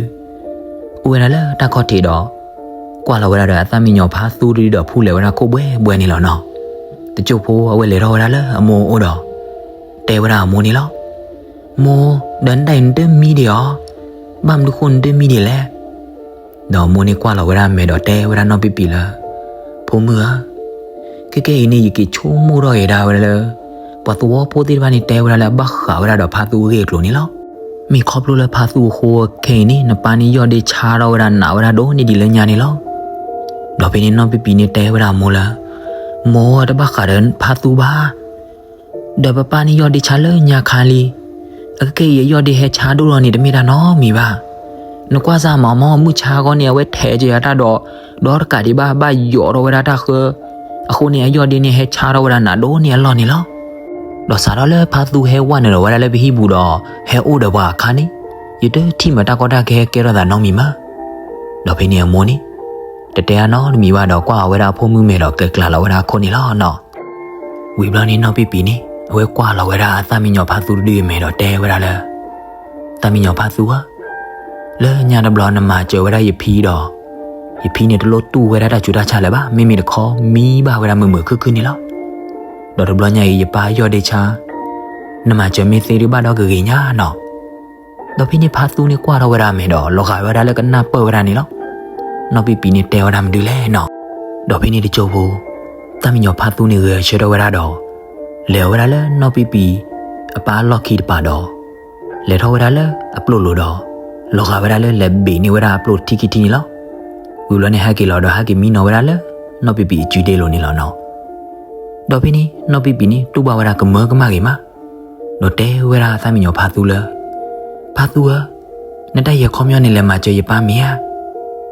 အိၣ်ဝဲဒၣ်လၢတၢ်ခီၣ်ထံးဒီး ကွၢ်လီၤဝဲဒၣ်ဒီးအသၣ်မံယီၤဖါသူတဒုဒီးဖူလဲၤဝဲဒၣ်ခိၣ်ဘှဲဘှဲန့ၣ်လီၤနီၤ. တစိၢ်ဖိအဝဲလဲၤထီၣ်ဝဲဒၣ်လၢအမိၢ်အိၣ်ဒီး တဲဝဲဒၣ်အမိၢ်န့ၣ်လီၤ. မိၢ်, ဒီးနတၢ်အံၤနတမံဒံးအီၤ, ဘၣ်မနုၤဃိနတမံဒံးလဲၣ်. ဒီးအမိၢ်န့ၣ်ကွၢ်လီၤဝဲဒၣ်အမဲာ်ဒီးတဲဝဲဒၣ်နီၢ်ပံပံၤလၢ ဖိမုၣ်ဧၢ, ခဲကဲအံၤန့ၣ် ယက့ၤဆိကမိၣ်ထီၣ်က့ၤဒၣ်ဝဲဒၣ်လၢ ပှၤသဝီဖိသ့ၣ်တဖၣ်န့ၣ်တဲဝဲဒၣ်လၢအဘၣ်ဃးဝဲဒၣ်ဒီးဖါသူအဂ့ၢ်အကျိၤန့ၣ်လီၤ. မ့ၢ်ခီဖျိလၢဖါသူအဃိခဲအံၤန့ၣ် နပၢ်န့ၣ်ယီၢ်ဒ့ဆါထီၣ်ဝဲဒၣ်နးဝဲဒၣ်ဒိၣ်န့ၢ်ဒံးလၢညါန့ၣ်လီၤ. ဒီးဖဲန့ၣ်နီၢ်ပံပံၤန့ၣ်တဲဝဲဒၣ်အမိၢ်လၢ မိၢ်ဧၢ, တဘၣ်ဃးဒီးဖါသူဘၣ် ဒီးပပၢ်န့ၣ်ယီၢ်ဒ့ဆါလၢညါခါလံ. အခဲကဲအံၤအယီၢ်ဒ့ဟဲဆါဒိၣ်ထီၣ်န့ၣ်တမ့ၢ်တၢ်နီတမံၤဘၣ်. နကွၢ်စၢ်မးမီၢ်, မုၢ်ဆါခီန့ၣ် အဝဲထဲးကယၤတၢ်ဒီး ဒီတကးဒံးဘၣ် ဘၣ်ယိးထီၣ်ဝဲဒၣ်တၢ်ဃၢ, အဃိန့ၣ် အယီၢ်ဒ့န့ၣ်ဟဲဆါထီၣ်ဝဲဒၣ်နးဒိၣ်န့ၢ်အလီၢ်န့ၣ်လီၤ. ဒီးစးထီၣ်လၢဖါသူဟဲဝဲနုာ်လီၤဝဲဒၣ်လၢပဟံၣ်ပူၤဒီး ဟဲအိၣ်ဒီးပှၤအခါန့ၣ် ယတထံၣ်မးတၢ်ကီတၢ်ခဲဟဲကဲထီၣ်သးနီတမံၤမး. ဒီးဖဲန့ၣ်အမိၢ်န့ၣ် တတဲအါနီတမံၤဘၣ်ဒီးကွၢ်အီၤဝဲဒၣ်အဖိမုၣ်မဲာ်ဒီးကျဲကျါလီၤဝဲဒၣ်အခိၣ်န့ၣ်လီၤနီၤ. ဝံၤဘျီန့ၣ်နီၢ်ပံပံၤန့ၣ် အဝဲကွၢ်လီၤဝဲဒၣ်အသၣ်မံယီၤဖါသူတဒုအမဲာ်ဒီးတဲဝဲဒၣ်လၢ သၣ်မံယီၤဖါသူဧၢ, လၢညါတဘျီနမၤစၢၤဝဲဒၣ်ယဖံဒီး ယဖံန့ၣ်တလိၣ်တူၢ်ဝဲဒၣ်တၢ်ဆူးတၢ်ဆါလၢၤဘၣ်, မ့မ့ၢ်တခီမံဘၣ်ဝဲဒၣ်မုာ်မုာ်ခုၣ်ခုၣ်န့ၣ်လီၤ. ဒီးတဘျီညါအံၤယပၢ်ယီၢ်ဒ့ဆါ, နမၤစၢၤမ့ၢ်သ့ဒုးဘၣ်ဒီးကဂ့ၤညါနီၤ. ဒီးဖဲန့ၣ်ဖါသူန့ၣ်ကွၢ်ထီၣ်ဝဲဒၣ်အမဲာ်ဒီး လီၤဂာ်ဝဲဒၣ်လၢကနၢ်ပၢၢ်ဝဲဒၣ်န့ၣ်လီၤ. နီၢ်ပံပံၤန့ၣ်တဲဝဲဒၣ်မနုၤလဲၣ်နီၤ. ဒီးဖဲန့ၣ်တကၠိဖိ သၣ်မံယီၤဖါသူန့ၣ်ဂဲၤဆၢထၢၣ်ဝဲဒၣ်ဒီး လဲၤအီၤဝဲဒၣ်လၢနီၢ်ပံပံၤအပၢ်အလီၢ်ခံတပၤဒီး လဲၤထီၣ်ဝဲဒၣ်လၢအပျိၢ်လိၤဒီး လီၤဂာ်ဝဲဒၣ်လၢလဲၤဘ့ၣ်န့ၢ်ဝဲဒၣ်အပျိၢ်ထံခံထံန့ၣ်လီၤ. ဝံၤဘျီန့ၣ်ဟဲက့ၤလီၤဒီးဟဲက့ၤမံနီၤဝဲဒၣ်လၢ နီၢ်ပံပံၤအစုဒ့လိၤန့ၣ်လီၤနီၤ. ဒီးဖဲန့ၣ်နီၢ်ပံပံၤန့ၣ်တူၢ်ဘၣ်ဝဲဒၣ်ကမၢကမၣ်ဂ့ၤမး, ဒီးတဲဝဲဒၣ်သၣ်မံယီၤဖါသူလၢ ဖါသူဧၢ, နတၢ်အံၤအခီပညီန့ၣ်လဲၤမၤစၢၤယပၢ်မ့ၢ်ဧါ.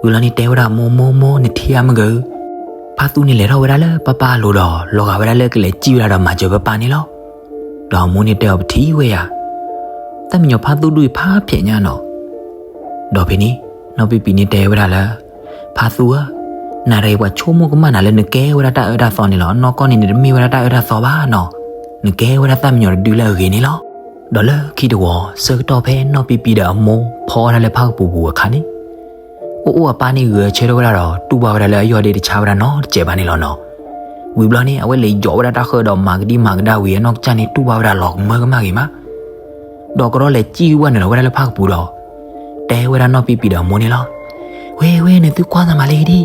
ဝံၤလီၤန့ၣ်တဲဝဲဒၣ်မိၢ်မိၢ်မိၢ် နထံၣ်ဧါမ့ၢ်ဂ့ၤ, ဖါသူန့ၣ်လဲၤထီၣ်ဝဲဒၣ်လၢပၢ်ပၢ်အလိၤဒီး လီၤဂာ်ဝဲဒၣ်လၢကလဲၤစံၣ်ဝဲဒၣ်ဒီးမၤစၢၤပၢ်ပၢ်န့ၣ်လီၤ. ဒီးအမိၢ်န့ၣ်တဲအီၤပထံၣ်ဝဲယၤ, သၣ်မံယီၤဖါသူဒုးအံၤဖးဖျဲးညါနီၤ. ဒီးဖဲန့ၣ် နီၢ်ပံပံၤန့ၣ်တဲဝဲဒၣ်လၢ ဖါသူဧၢ, နၤတဂ့ၤပှၤဆိကမိၣ်ကမၣ်နၤလၢနကဲဝဲဒၣ်တၢ်အၢတၢ်သီန့ၣ်လီၤ. အနီၢ်ကီၢ်န့ၣ်နတမ့ၢ်ဝဲဒၣ်တၢ်အၢတၢ်သီဘၣ်နီၤ. နကဲဝဲဒၣ်သၣ်မံယီၤတဒုလၢအဂ့ၤန့ၣ်လီၤ. ဒီးလၢခံတဝီၤ ဆၢကတီၢ်ဖဲနီၢ်ပံပံၤဒီးအမိၢ်ဖီဝဲဒၣ်လၢဖၣ်ကပူၤပူၤအခါန့ၣ် အိၣ်အိၣ်အပၢ်န့ၣ်ဂဲၤဆၢထၢၣ်ဝဲဒၣ်ဒီး တူၢ်ဘၣ်ဝဲဒၣ်လၢအယီၢ်ဒ့တဆါဝဲဒၣ်နီတစဲးဘၣ်န့ၣ်လီၤနီၤ. ဝံၤဘျီန့ၣ် အဝဲလဲၤယီၤဝဲဒၣ်တၢ်ဃၢဒီးမၤကဒံမၤကဒါဝံၤ အနီၢ်ကစၢ်န့ၣ်တူၢ်ဘၣ်ဝဲဒၣ်လီၤကမၢကမၣ်ဂ့ၤမး ဒီးကရီလဲၤစံၣ်ဝဲနုာ်လီၤဝဲဒၣ်လၢဖၣ်ကပူၤဒီး တဲဝဲဒၣ်နီၢ်ပံပံၤဒီးအမိၢ်န့ၣ်လီၤ. ဝဲဝဲ နသုကွၢ်သးမးလံဒံး,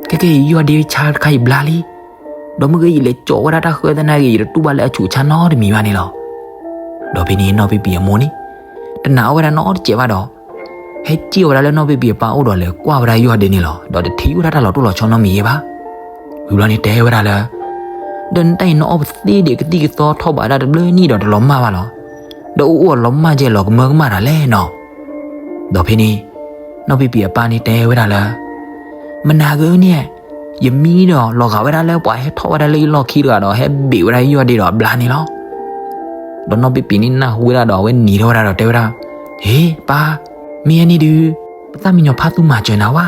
ခဲကဲအံၤယီၢ်ဒ့ဆါတခါအံၤဘျါလံ. ဒီးမ့ၢ်ဂ့ၤယလဲၤကၠီဝဲဒၣ်တၢ်ဃၢသနာ်က့ ယတတူၢ်ဘၣ်လၢအဆူးအဆါနီတမံၤဘၣ်န့ၣ်လီၤ. ဒီးဖဲန့ၣ်နီၢ်ပံပံၤအမိၢ်န့ၣ် တနာ်အီၣ်ဝဲဒၣ်နီတစဲးဘၣ်ဒီး ဟဲစံၣ်အီၤဝဲဒၣ်လၢနီၢ်ပံပံၤအပၢ်အိၣ်ဒီးလဲၤကွၢ်ဝဲဒၣ်ယီၢ်ဒ့န့ၣ်လီၤ. ဒီးတထံၣ်ဝဲဒၣ်တၢ်လီၤတိၢ်လီၤဆီနီတမံၤဘၣ်. ဝံၤဘျီန့ၣ်တဲဝဲဒၣ်လၢ ဒီးနတၢ်အံၤနအီၣ်ပသ့ဒံးကသံၣ်ကသီထီၣ်ဘးဒၣ်တဘျၢနံၣ်ဒီးတလီၤမၢ်ဘၣ်လီၤ. ဒီးအိၣ်အိၣ်အလီၤမၢ်ကဲလီၤကမၢကမၣ်တၢ်လဲၣ်နီၤ. ဒီးဖဲန့ၣ် နီၢ်ပံပံၤအပၢ်န့ၣ်တဲဝဲဒၣ်လၢ မနၤဂ့ၤန့ၣ် ယမံဒီးလီၤဂာ်ဝဲဒၣ်လၢပှၤဟဲထီၣ်ဝဲဒၣ်လၢယလီၢ်ခံတဂၤဒီး ဟဲဘ့ၣ်ဝဲဒၣ်ယီၢ်ဒ့ဒီးအဘျါန့ၣ်လီၤ. ဒီးနီၢ်ပံပံၤန့ၣ်နၢ်ဟူဝဲဒၣ်ဒီးအဝဲနံၤထီၣ်ဝဲဒၣ်ဒီးတဲဝဲဒၣ်, ဟ့ၣ်ပၢ်, မ့ၢ်အန့ၣ်ဒုး ပသၣ်မံယီၤဖါသူမၤစၢၤနၤဝဲ,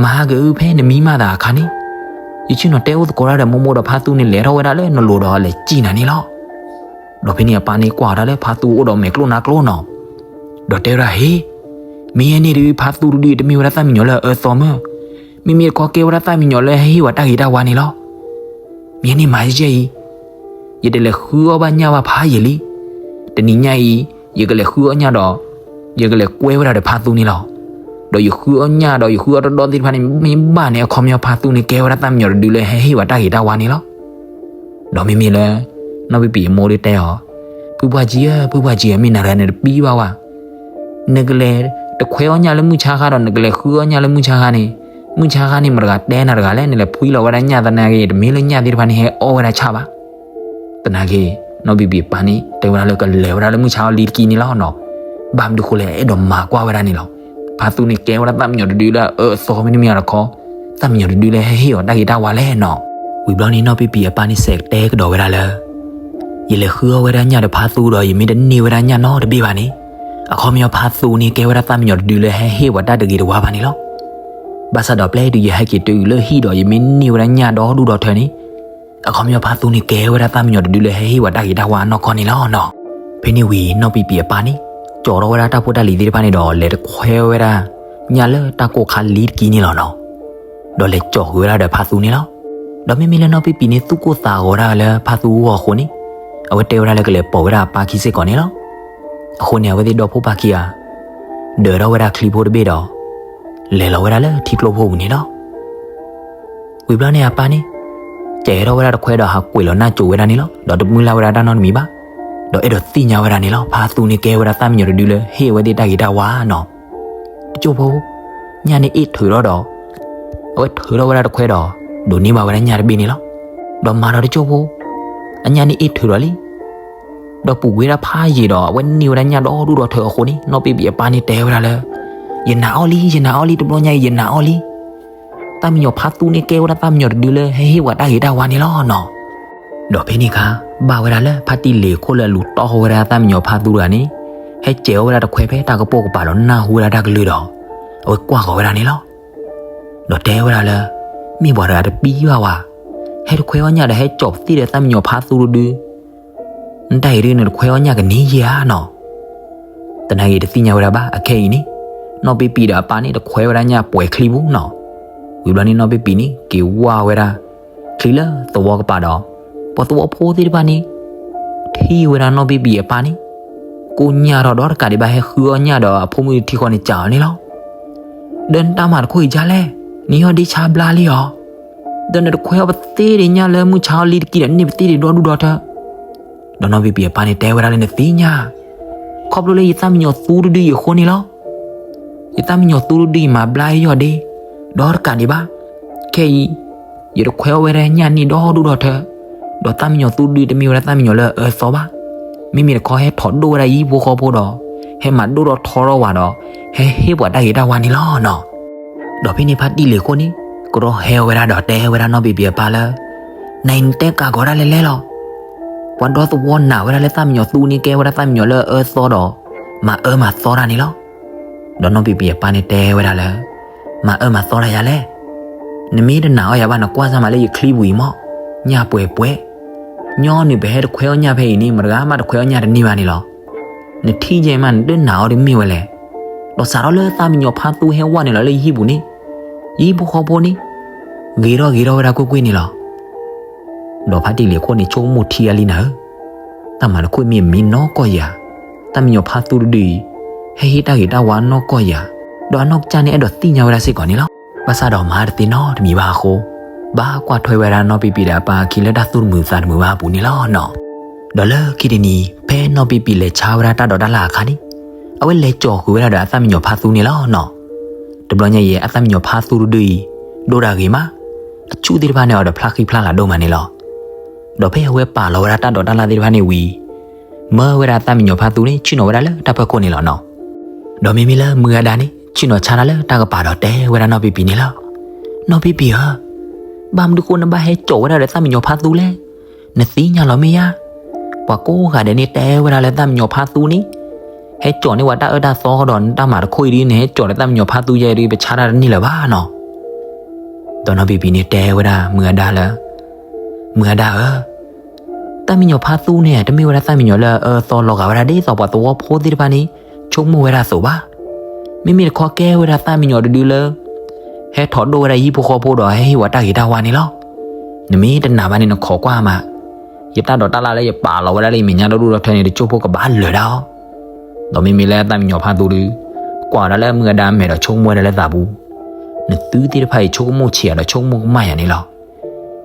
မၤဟးဂ့ၤအုၣ်ဖဲနမံမးသးအခါန့ၣ်, ယဆ့ၣ်နီၤတဲအိၣ်သကိးတၢ်ဒီးမိၢ်မိၢ်ဒီးဖါသူန့ၣ် လဲၤထီၣ်ဝဲဒၣ်လၢနလိၤဒီးလဲၤစံၣ်နၤန့ၣ်လီၤ. ဒီးဖဲန့ၣ်အပၢ်န့ၣ်ကွၢ်အီၤဒၣ်လၢဖါသူအိၣ်ဒီးမဲာ်ကျိၣ်နါကျိၣ်နီၤ, ဒီးတဲဝဲဒၣ် ဟ့ၣ်, မ့ၢ်အန့ၣ်ဒုး ဖါသူတဒုတမ့ၢ်ဝဲဒၣ်သၣ်မံယီၤလၢအအၢသီမၢ်, မ့မ့ၢ်တခီကဲဝဲဒၣ်သၣ်မံယီၤလၢဟဲဟ့ၣ်ဝဲတၢ်ဂ့ၤတၢ်ဝါန့ၣ်လီၤ. မ့ၢ်အန့ၣ်မၤယဲၢ်အံၤ, ယတလဲၤဃုအီၣ်ဘၣ်ညၣ်ဘၣ်ဖးယံာ်လံ. တနံၤညါအံၤ ယကလဲၤဃုအီၣ်ညၣ်ဒီး ယကလဲၤကွဲဝဲဒၣ်ဒီးဖါသူန့ၣ်လီၤ. ဒီးယဃုအီၣ်ညၣ်ဒီးယဃုအီၣ်တဒီသ့ၣ်တဖၣ်န့ၣ် မ့ၢ်ဘၣ်န့ၣ်အခီပညီဖါသူန့ၣ် ကဲဝဲဒၣ်သၣ်မံယီၤတဒုလၢဟဲဟ့ၣ်ဝဲတၢ်ဂ့ၤတၢ်ဝါန့ၣ်လီၤ. ဒီးမ့မ့ၢ်လၢ နီၢ်ပံပံၤအမိၢ်ဒုးတဲအီၤ, ဖုပှၢ်ကံဧၢ, ဖုပှၢ်ကံဧၢ, မ့ၢ်နၤတဂၤန့ၣ်တပံဘၣ်ဝဲ, နကလဲၤတခွဲအီၣ်ညၣ်လၢမုၢ်ဆါခါဒီး နကလဲၤဃုအီၣ်ညၣ်လၢမုၢ်ဆါခါန့ၣ်, မုၢ်ဆါခါန့ၣ်မတဂၤတဲနၤတဂၤလဲၣ်, နလဲၤဖှံလီၤဝဲဒၣ်ညၣ်သနာ်က့ တမ့ၢ်လၢညၣ်သ့ၣ်တဖၣ်န့ၣ်ဟဲအီၣ်ဝဲဒၣ်ဆၣ်ဘၣ်. သနာ်က့ နီၢ်ပံပံၤအပၢ်န့ၣ် တဲဝဲဒၣ်လၢကလဲၤဝဲဒၣ်လၢမုၢ်ဆါအီၤလံတကံန့ၣ်လီၤနီၤ. ဘၣ်မနုၤဃိလဲၣ် အဲၣ်ဒိးမၤကွၢ်ဝဲဒၣ်န့ၣ်လီၤ. ဖါသူန့ၣ်ကဲဝဲဒၣ်သၣ်မံယီၤတဒုလၢအအၢအသီမ့တမ့ၢ်တခီ, သၣ်မံယီၤတဒုလၢဟဲဟ့ၣ်အီၤတၢ်ဂ့ၤတၢ်ဝါလဲၣ်နီၤ. ဝံၤဘျီန့ၣ်နီၢ်ပံပံၤအပၢ်န့ၣ်စဲးတဲကဒီးဝဲဒၣ်လၢ ယလဲၤဃုအီၣ်ဝဲဒၣ်ညၣ်ဒီးဖါသူဒီး ယမ့ၢ်တန့ၢ်ဝဲဒၣ်ညၣ်နီတဘ့ၣ်ဘၣ်န့ၣ်, အခီပညီဖါသူန့ၣ်ကဲဝဲဒၣ်သၣ်မံယီၤတဒုလၢဟဲဟ့ၣ်ဝဲတၢ်တဂ့ၤတဝါဘၣ်န့ၣ်လီၤ. ဘၣ်ဆၣ်ဒီးပျဲတုၤယဟဲက့ၤတုၤလၢဟံၣ်ဒီးယမ့ၢ်န့ၢ်ဝဲဒၣ်ညၣ်ဒီဒူၣ်ဒီထၢန့ၣ်, အခီပညီဖါသူန့ၣ်ကဲဝဲဒၣ်သၣ်မံယီၤတဒုလၢဟဲဟ့ၣ်ဝဲတၢ်ဂ့ၤတၢ်ဝါနီၢ်ကီၢ်န့ၣ်လီၤနီၤ. ဖဲန့ၣ်ဝံၤနီၢ်ပံပံၤအပၢ်န့ၣ် ကၠီထီၣ်ဝဲဒၣ်တၢ်ဖိတၢ်လံၤသ့ၣ်တဖၣ်န့ၣ်ဒီး လဲၤတခွဲဝဲဒၣ်ညၣ်လၢတၢ်ကိၢ်ခါလံတကံန့ၣ်လီၤနီၤ. ဒီးလဲၤကၠီဃုာ်ဝဲဒၣ်ဒီးဖါသူန့ၣ်လီၤ. ဒီးမ့မ့ၢ်လၢနီၢ်ပံပံၤန့ၣ် သူၣ်ကိၢ်သးဂီၤဒၣ်လၢဖါသူအဂီၢ်အဃိန့ၣ်, အဝဲတဲဝဲဒၣ်လၢကလဲၤပိာ်ဝဲဒၣ်အပၢ်ခံစ့ၢ်ကီးန့ၣ်လီၤ. အဃိန့ၣ် အဝဲသ့ၣ်ဒီဖိပၢ်ခံဂၤ ဒၢးထီၣ်ဝဲဒၣ်ချံဖိတဘ့ၣ်ဒီး လဲၤလီၤဝဲဒၣ်လၢထံကျိဖိပူၤန့ၣ်လီၤ. ဝံၤဘျီန့ၣ်အပၢ်န့ၣ် ကဲထီၣ်ဝဲဒၣ်တခွဲဒီးဟးကွံာ်လီၤနၢ်ကၠိဝဲဒၣ်န့ၣ်လီၤ. ဒီးတမုၢ်လၢ်ဝဲဒၣ်တၢ်နီတမံၤဘၣ်. ဒီးအဲၣ်ဒိးသ့ၣ်ညါဝဲဒၣ်န့ၣ်လီၤ. ဖါသူန့ၣ်ကဲဝဲဒၣ်သၣ်မံယီၤတဒုလၢဟ့ၣ်အဝဲသ့ၣ်တၢ်ဂ့ၤတၢ်ဝါနီၤ. တကၠိဖိ ညၣ်န့ၣ်အ့ၣ်ထုးထီၣ်ဒီး အဝဲထုးထီၣ်ဝဲဒၣ်တခွဲဒီး ဒိးန့ၢ်ဘၣ်ဝဲဒၣ်ညၣ်တဘ့ၣ်န့ၣ်လီၤ. ဒီးမၤဒီးတကၠိဖိ အညၣ်န့ၣ်အ့ၣ်ထုးဒီးလံ ဒီးပူၤကွံာ်ဝဲဒၣ်ဖးယံာ်ဒီး အဝဲန့ၢ်ဝဲဒၣ်ညၣ်ဒီဒူၣ်ဒီထၢအဃိန့ၣ် နီၢ်ပံပံအပၢ်န့ၣ်တဲဝဲဒၣ်လၢ ယနာ်အီၣ်လံ ယနာ်အီၣ်လံ တဘျီညါအံၤ ယနာ်အီၣ်လံ. သၣ်မံယီၤဖါသူန့ၣ်ကဲဝဲဒၣ်သၣ်မံယီၤတဒုလၢဟဲဟ့ၣ်ဝဲတၢ်ဂ့ၤတၢ်ဝါန့ၣ်လီၤနီၤ. ဒီးဖဲန့ၣ်အခါ ဘၣ်ဝဲဒၣ်လၢဖါတံၢ်လ့ၤခိၣ်လၢအလူၤတီၢ်ဃီဝဲဒၣ်သၣ်မံယီၤဖါသူတဂၤန့ၣ် ဟဲကဲအီၣ်ဝဲဒၣ်တခွဲဖဲတၢ်ကပိာ်ကပၤဒီးနၢ်ဟူဝဲဒၣ်တၢ်ကလုၢ်ဒီး အဝဲကွၢ်ဃီၤဝဲဒၣ်န့ၣ်လီၤ. ဒီးတဲဝဲဒၣ်လၢ မ့ၢ်ပှၤတဂၤတပံၤဘၣ်ဝဲ, ဟဲတခွဲအီၣ်ညၣ်ဒီးဟဲကၠီၤပသ့ၣ်ဒီးသၣ်မံယီၤဖါသူတဒု နတၢ်အံၤဒုးနတခွဲအီၣ်ညၣ်ကန့ၢ်ယဲဧါနီၤ. သနာ်က့တသ့ၣ်ညါဝဲဒၣ်ဘၣ် အခဲအံၤန့ၣ် နီၢ်ပံပံဒီးအပၢ်န့ၣ် တခွဲဝဲဒၣ်ညၣ်ပှဲၤချံပူၤနီၤ. ဝံၤဘျီန့ၣ်နီၢ်ပံပံန့ၣ် က့ၤဝၢ်ဝဲဒၣ် ချံလၢသဝီကပၤဒီး ပှၤသဝီဖိသ့ၣ်တဖၣ်န့ၣ် ထံၣ်ဝဲဒၣ်နီၢ်ပံပံအပၢ်န့ၣ် ကိၢ်ညၣ်ထီၣ်ဒီးတကးဒံးဘၣ် ဟဲဃုအီၣ်ညၣ်ဒီးအဖိမုၣ်ထံဃီန့ၣ် ကးအီၤန့ၣ်လီၤ. ဒီးနတၢ်မၤတခိၣ်အံၤဒ်လဲၣ်, နယီၢ်ဒ့ဆါဘျါလံဧါ. ဒီးနတခွဲအီၣ်ပသ့ၣ်ဒီးညၣ်လၢမုၢ်ဆါအီၤလံတကံဒီးန့ၢ်ပသ့ၣ်ဒီးဒီဒူၣ်ဒီထၢ. ဒီးနီၢ်ပံပံအပၢ်န့ၣ်တဲဝဲဒၣ်လၢနသ့ၣ်ညါ ခီဖျိလၢယသၣ်မံယီၤသူတဒုအံၤအဃိန့ၣ်လီၤ. ယသၣ်မံယီၤသူတဒုအံၤ မၤဘျါယယီၢ်ဒ့ ဒီးတကးဒံးဘၣ်. ခဲအံၤ ယတခွဲအီၣ်ဝဲဒၣ်ညၣ်န့ၢ်ဒီဒူၣ်ဒီထၢ, ဒီးသၣ်မံယီၤသူတဒုတမ့ၢ်ဝဲဒၣ်သၣ်မံယီၤလၢအအၢသီဘၣ်. မ့မ့ၢ်တခီဟဲထီၣ်ဒိၣ်ဝဲဒၣ်ယဟံၣ်ဖိဃီဖိဒီး ဟဲမၤဒိၣ်ထီၣ်ထီထီၣ်ဝဲဒီး ဟဲဟ့ၣ်ပှၤတၢ်ဂ့ၤတၢ်ဝါန့ၣ်လီၤနီၤ. ဒီးဖဲန့ၣ်ဖါတံၢ်လ့ၤခိၣ်န့ၣ် ကရီဟဲဝဲဒၣ်ဒီးတဲဝဲဒၣ်နီၢ်ပံပံအပၢ်လၢ နအံၤနတဲကးကီးဒၣ်လဲာ်လဲာ်လီၤ. ပှၤဒီသဝီနာ်ဝဲဒၣ်လၢသၣ်မံယီၤသူန့ၣ်ကဲဝဲဒၣ်သၣ်မံယီၤလၢအအၢသီဒီး မၤအၢမၤသီတၢ်န့ၣ်လီၤ. ဒီးနီၢ်ပံပံအပၢ်န့ၣ်တဲဝဲဒၣ်လၢ မၤအၢမၤသီတၢ်ယၤလဲၣ်. နမ့ၢ်တနာ်အီၣ်ယၤဘၣ် နကွၢ်စၢ်မးလၢယချံပူၤအံၤမး, ညၣ်ပှဲၤပှဲၤ, ညီနုၢ်ပဟဲတခွဲအီၣ်ညၣ်ဖဲအံၤန့ၣ် မတဂၤမးတခွဲအီၣ်ညၣ်တန့ၢ်ဘၣ်န့ၣ်လီၤ. နထံၣ်ယဲမး နတနာ်အီၤဒ်မ့ၢ်ဝဲလဲၣ်. ဒီးစးထီၣ်လၢသၣ်မံယီၤဖါသူဟဲဝဲန့ၣ်လီၤလၢယဟံၣ်ပူၤန့ၣ်, ယဟံၣ်ဖိဃီဖိန့ၣ် ဂ့ၤထီၣ်ဂ့ၤထီၣ်ဝဲဒၣ်ကွ့ၢ်ကွ့ၢ်န့ၣ်လီၤ. ဒီးဖါတံၢ်လ့ၤခိၣ်န့ၣ် ဆိကမိၣ်ထံအါလံနၤဧၢ, တၢ်မၤတခိၣ်မ့ၢ်အမံၤနီၢ်ကီၢ်ယၤ, သၣ်မံယီၤဖါသူတဒုအံၤ ဟဲဟ့ၣ်တၢ်ဂ့ၤတၢ်ဝါနီၢ်ကီၢ်ယၤ, ဒီးအနီၢ်ကစၢ်န့ၣ်အဲၣ်ဒိးသ့ၣ်ညါဝဲဒၣ်စ့ၢ်ကီးန့ၣ်လီၤ. ဘၣ်ဆၣ်ဒီးမၤတသ့နီတမံၤဘၣ်အဃိ, ဘၣ်ကွၢ်ထွဲဝဲဒၣ်နီၢ်ပံပံဒီးအပၢ်အခံလၢတၢ်သူၣ်တမုာ်သးတမုာ်ဘၣ်အပူၤန့ၣ်လီၤနီၤ. ဒီးလၢခံတနံၤ ဖဲနီၢ်ပံပံလဲၤဆါဝဲဒၣ်တၢ်ဒိးတၢ်လၣ်အခါန့ၣ်, အဝဲလဲၤကၠီဃုာ်ဝဲဒၣ်ဒီးအသၣ်မံယီၤဖါသူန့ၣ်လီၤနီၤ. တဘျီညါအံၤ အသၣ်မံယီၤဖါသူတဒုအံၤ ဒိၣ်တၢ်ဂ့ၤမး, အဆူၣ်သ့ၣ်တဖၣ်န့ၣ်အီၤဒီးဖျါဃံဖျါလၤဒိၣ်မးန့ၣ်လီၤ. ဒီးဖဲအဝဲပာ်လီၤဝဲဒၣ်တၢ်ဒိးတၢ်လၣ်သ့ၣ်တဖၣ်န့ၣ်ဝံၤ, မၢဝဲဒၣ်သၣ်မံယီၤဖါသူန့ၣ် ဆ့ၣ်နီၤဝဲဒၣ်လၢတၢ်ဖီခိၣ်န့ၣ်လီၤနီၤ. ဒီးမ့မ့ၢ်လၢမုၢ်ဂၤဒါန့ၣ် ဆ့ၣ်နီၤဆါတၢ်လၢတၢ်ကပၤဒီးတဲဝဲဒၣ်နီၢ်ပံပံန့ၣ်လီၤ. နီၢ်ပံပံဧၢ, ဘၣ်မနုၤဃိနဘၣ်ဟဲကၠီဝဲဒၣ်ဒီးသၣ်မံယီၤဖါသူလဲၣ်. နသ့ၣ်ညါလီၤမ့ၢ်ဧါ. ပှၤကိးဂၤဒဲးန့ၣ်တဲဝဲဒၣ်လၢသၣ်မံယီၤဖါသူန့ၣ် ဟဲကၠီန့ၢ်ဝဲတၢ်အၢတၢ်သီဒီး နတၢ်မၤတခိၣ်အံၤဒ် နဟဲကၠီဒီးသၣ်မံယီၤဖါသူယဲဒ် ပဆါတၢ်တန့ၢ်လၢၤဘၣ်နီၤ. ဒီးနီၢ်ပံပံန့ၣ်တဲဝဲဒၣ်မုၢ်ဂၤဒါလၢ မုၢ်ဂၤဒါဧၢ, သၣ်မံယီၤဖါသူန့ၣ် တမ့ၢ်ဝဲဒၣ်သၣ်မံယီၤလၢအအၢအသီလီၤဂာ်ဝဲဒၣ်ဒ်သိးပှၤသဝီဖိသ့ၣ်တဖၣ်န့ၣ် ဆိကမိၣ်ဝဲဒၣ်အသိးဘၣ်. မ့မ့ၢ်တခီကဲဝဲဒၣ်သၣ်မံယီၤတဒုလၢ ဟဲထီၣ်ဒိၣ်ဝဲဒၣ်ယဟံၣ်ဖိဃီဖိဒီးဟဲဟ့ၣ်ဝဲတၢ်ဂ့ၤတၢ်ဝါန့ၣ်လီၤ. နမ့ၢ်တနာ်ဘၣ်န့ၣ် နခိးကွၢ်မး, ယတၢ်ဒိးတၢ်လၣ်လၢယပာ်လီၤဝဲဒၣ်လၢယမဲာ်ညါဒီဒူၣ်ဒီထၢန့ၣ် တကၠိၢ်ဖိကဘၣ်လၢာ်ဒၣ်အီၤ. ဒီးမ့မ့ၢ်လၢသၣ်မံယီၤဖါသူဒု ကွၢ်ဝဲဒၣ်လၢမုၢ်ဂၤဒါအမဲာ်ဒီးဆိကမိၣ်ဝဲဒၣ်လၢသးပူၤ, နသုသ့ၣ်တဖၣ်အံၤဆိကမိၣ်ဆံးယၤဒီးဆိကမိၣ်ကမၣ်ယၤန့ၣ်လီၤ.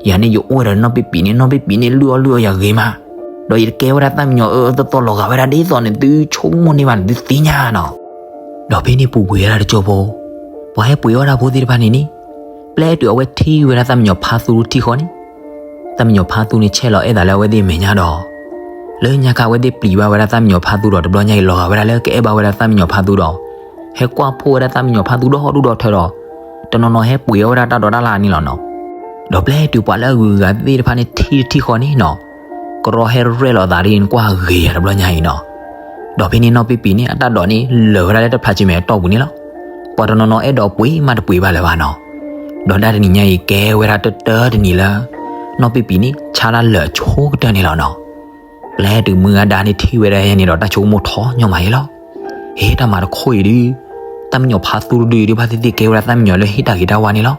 ယၤန့ၣ်ယအိၣ်ဝဲဒီးနီၢ်ပံပံန့ၣ် နီၢ်ပံပံန့ၣ်လုၢ်အီၣ်လုၢ်အီယၤဂ့ၤမး, ဒီးယတကဲဝဲဒၣ်သၣ်မံယီၤအၢအၢသီသီလီၤဂာ်ဝဲဒၣ်ဒ်သိးနသုဆိကမိၣ်န့ၢ်ဘၣ် နသုသ့ၣ်ညါနီၤ. ဒီးဖဲန့ၣ်ပူၤကွံာ်ဝဲဒၣ်တကၠိၢ်ဖိ, ပှၤဟဲပှ့ၤအီၣ်တၢ်ဖိသ့ၣ်တဖၣ်န့ၣ်န့ၣ်, ပျဲတုၤအဝဲထံၣ်ဝဲဒၣ်သၣ်မံယီၤဖါသူထံဃီန့ၣ်, သၣ်မံယီၤဖါသူန့ၣ်ဆဲးလီၤအဲၣ်သးလၢအဝဲသ့ၣ်မဲာ်ညါဒီး လၢညါခါအဝဲသ့ၣ်ပျံၤဘၣ်ဝဲဒၣ်သၣ်မံယီၤဖါသူဒီး တဘျီညါအံၤလီၤဂာ်ဝဲဒၣ်လၢကအဲၣ်ဘၣ်ဝဲဒၣ်သၣ်မံယီၤဖါသူဒီး ဟဲကွၢ်ဖှိၣ်ဝဲဒၣ်သၣ်မံယီၤဖါသူဒီဒူၣ်ဒီထၢဒီး တနီၤနီၤဟဲပှ့ၤအီၣ်ဝဲဒၣ်တၢ်ဒိးတၢ်လၣ်န့ၣ်လီၤနီၤ. ဒီးပျဲတုၤပှၤလၢအဂုၤအဂၤသ့ၣ်တဖၣ်န့ၣ်ထံၣ်တထံၣ်ဃီန့ၣ်နီၤ, ကရီဟဲရဲၣ်လီၤသးဒ်နကွၢ်ဂ့ၤယၤတဘျီညါအံၤနီၤ. ဒီးဖဲန့ၣ်နီၢ်ပံပံန့ၣ် အတၢ်ဒိးန့ၣ်လၢာ်ဝဲဒၣ်လၢတဖျးဆံမဲာ်အတီၢ်ပူၤန့ၣ်လီၤ. ပှၤတနီၤနီၤအဲၣ်ဒိးပှ့ၤမးတပှ့ၤဘၣ်လၢၤဘၣ်နီၤ. ဒီးတၢ်တနံၤညါအံၤကဲဝဲဒၣ်တၢတၢတနံၤလၢ နီၢ်ပံပံၤန့ၣ် ဆါတၢ်လၢာ်အဆိကတၢၢ်န့ၣ်လီၤနီၤ. ပျဲတုၤမုၢ်ဂၤဒါန့ၣ်ထံၣ်ဝဲဒၣ်ယဲန့ၣ်ဒီး တၢ်ဆိကမိၣ်ထီၣ်ညီမးယဲလီၤ. ဟ့ၣ်တၢ်မၤတခိၣ်အံၤဒုး တၢ်မံညီၤဖါသူတဒုအံၤဒုး ဘၣ်သ့ၣ်သ့ၣ်ကဲဝဲဒၣ်တၢ်မံညီၤလၢဟ့ၣ်တၢ်ဂ့ၤတၢ်ဝါန့ၣ်လီၤ.